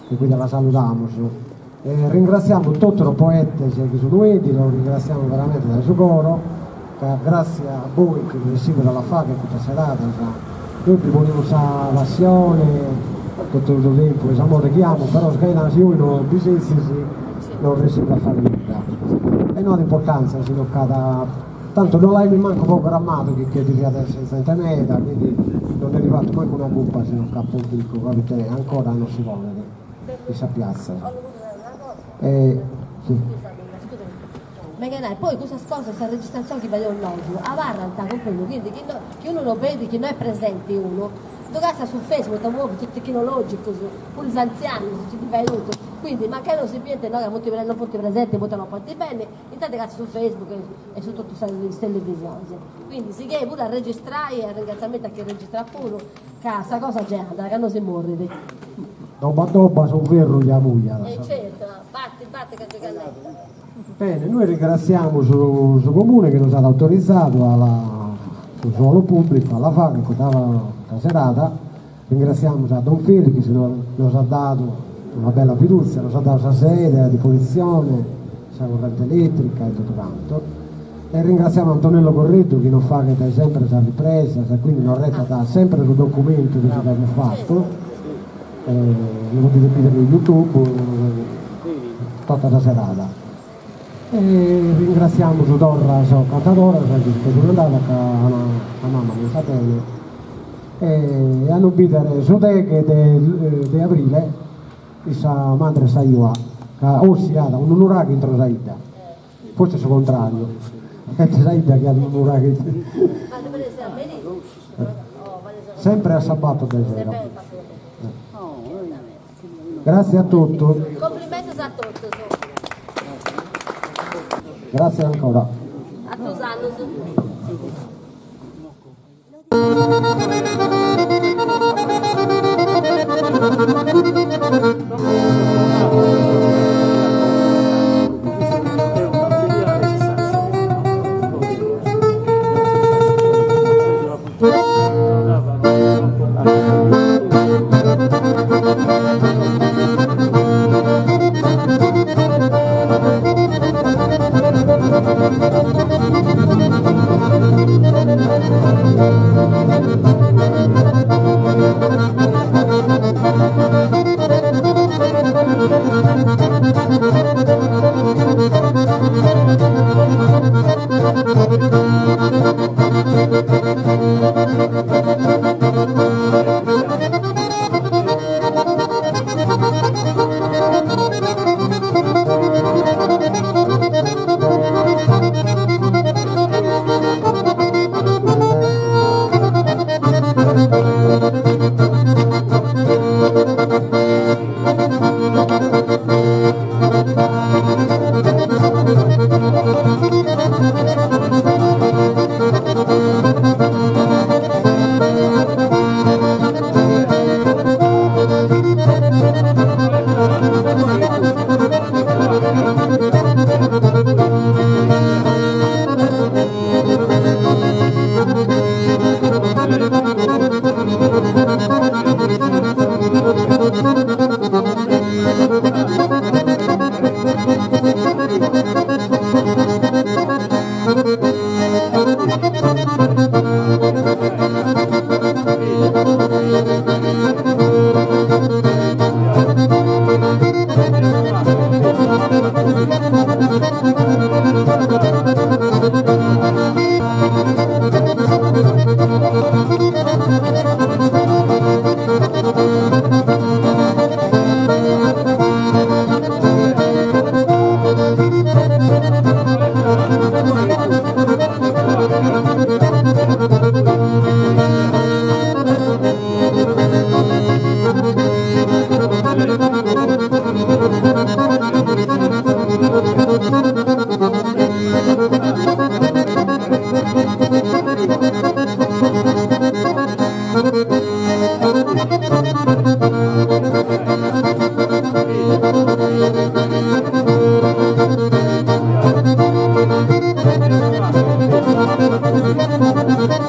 e quindi la saludamus. E ringratziamus totu sos poetes chi sun 'ennidos, ringratziamus veramente dae su coro ca gratzias a bois chi ressimus a la fagher custas seradas, nois bi ponimus sa passione, totu su tempus e s'amore chi amus, però sghena si 'ois no bi sezis no ressimus a fagher nudda. E no at importantzia si no ch'at, tantu no l'aimus mancu programmadu chi che deviat esser zente meda, quindi no nd'est arrivadu mancu una cupa si no ch'at pubblicu, ca poite ancora no si podet in sa piazza. E si. Meghenai, poi custas cosas, sa registrazioni chi fadeus nosu, abarrant, cumprendu, quindi chi no, chi unu no benit, chi no est presenti unu, ddu cassat su Facebook, poita imoi totu tecnologicus, puru is anzianus nci ddi fait totu, quindi mancai no si bint no ca funt no funt presentis poita no podint benni, intanti cassat su Facebook e su totu is televisionis. Quindi sighei puru a registrai e arringraziamentu a chi registrat puru, ca sa cosa gei andat, ca no si morrit. Doba doba su ferru ja mujat. E certu, batti batti ca gei callentat. Bene, nois ringratziamus su Comune chi nos at autorizadu a la su suolu pùblicu a la fagher custa serada, ringratziamus a Don Felix chi nos at dadu una bella fidùtzia, nos at dadu sa sede a dispositzione, sa currente elètrica e totu cantu, e ringratziamus Antonello Correddu chi nos faghet sempre sas ripresas e quindi nos restat sempre su documentu de su chi amus fatu Lu podides bìdere in YouTube tota sa serada. E ringratziamus torra sos cantadores chi si che sun andados ca sa mama non istat bene e a nos bìdere su deghe de de abrile in sa mandra 'e sa 'Iua ca Ossi at unu nuraghe intro sa 'idda, forsis su contrariu, est sa 'idda chi at unu nuraghe Sempre a sas bator de sero. Gratzie a totu. Complimentos a totus. Gratzie ancora. Atrus annus. Thank you.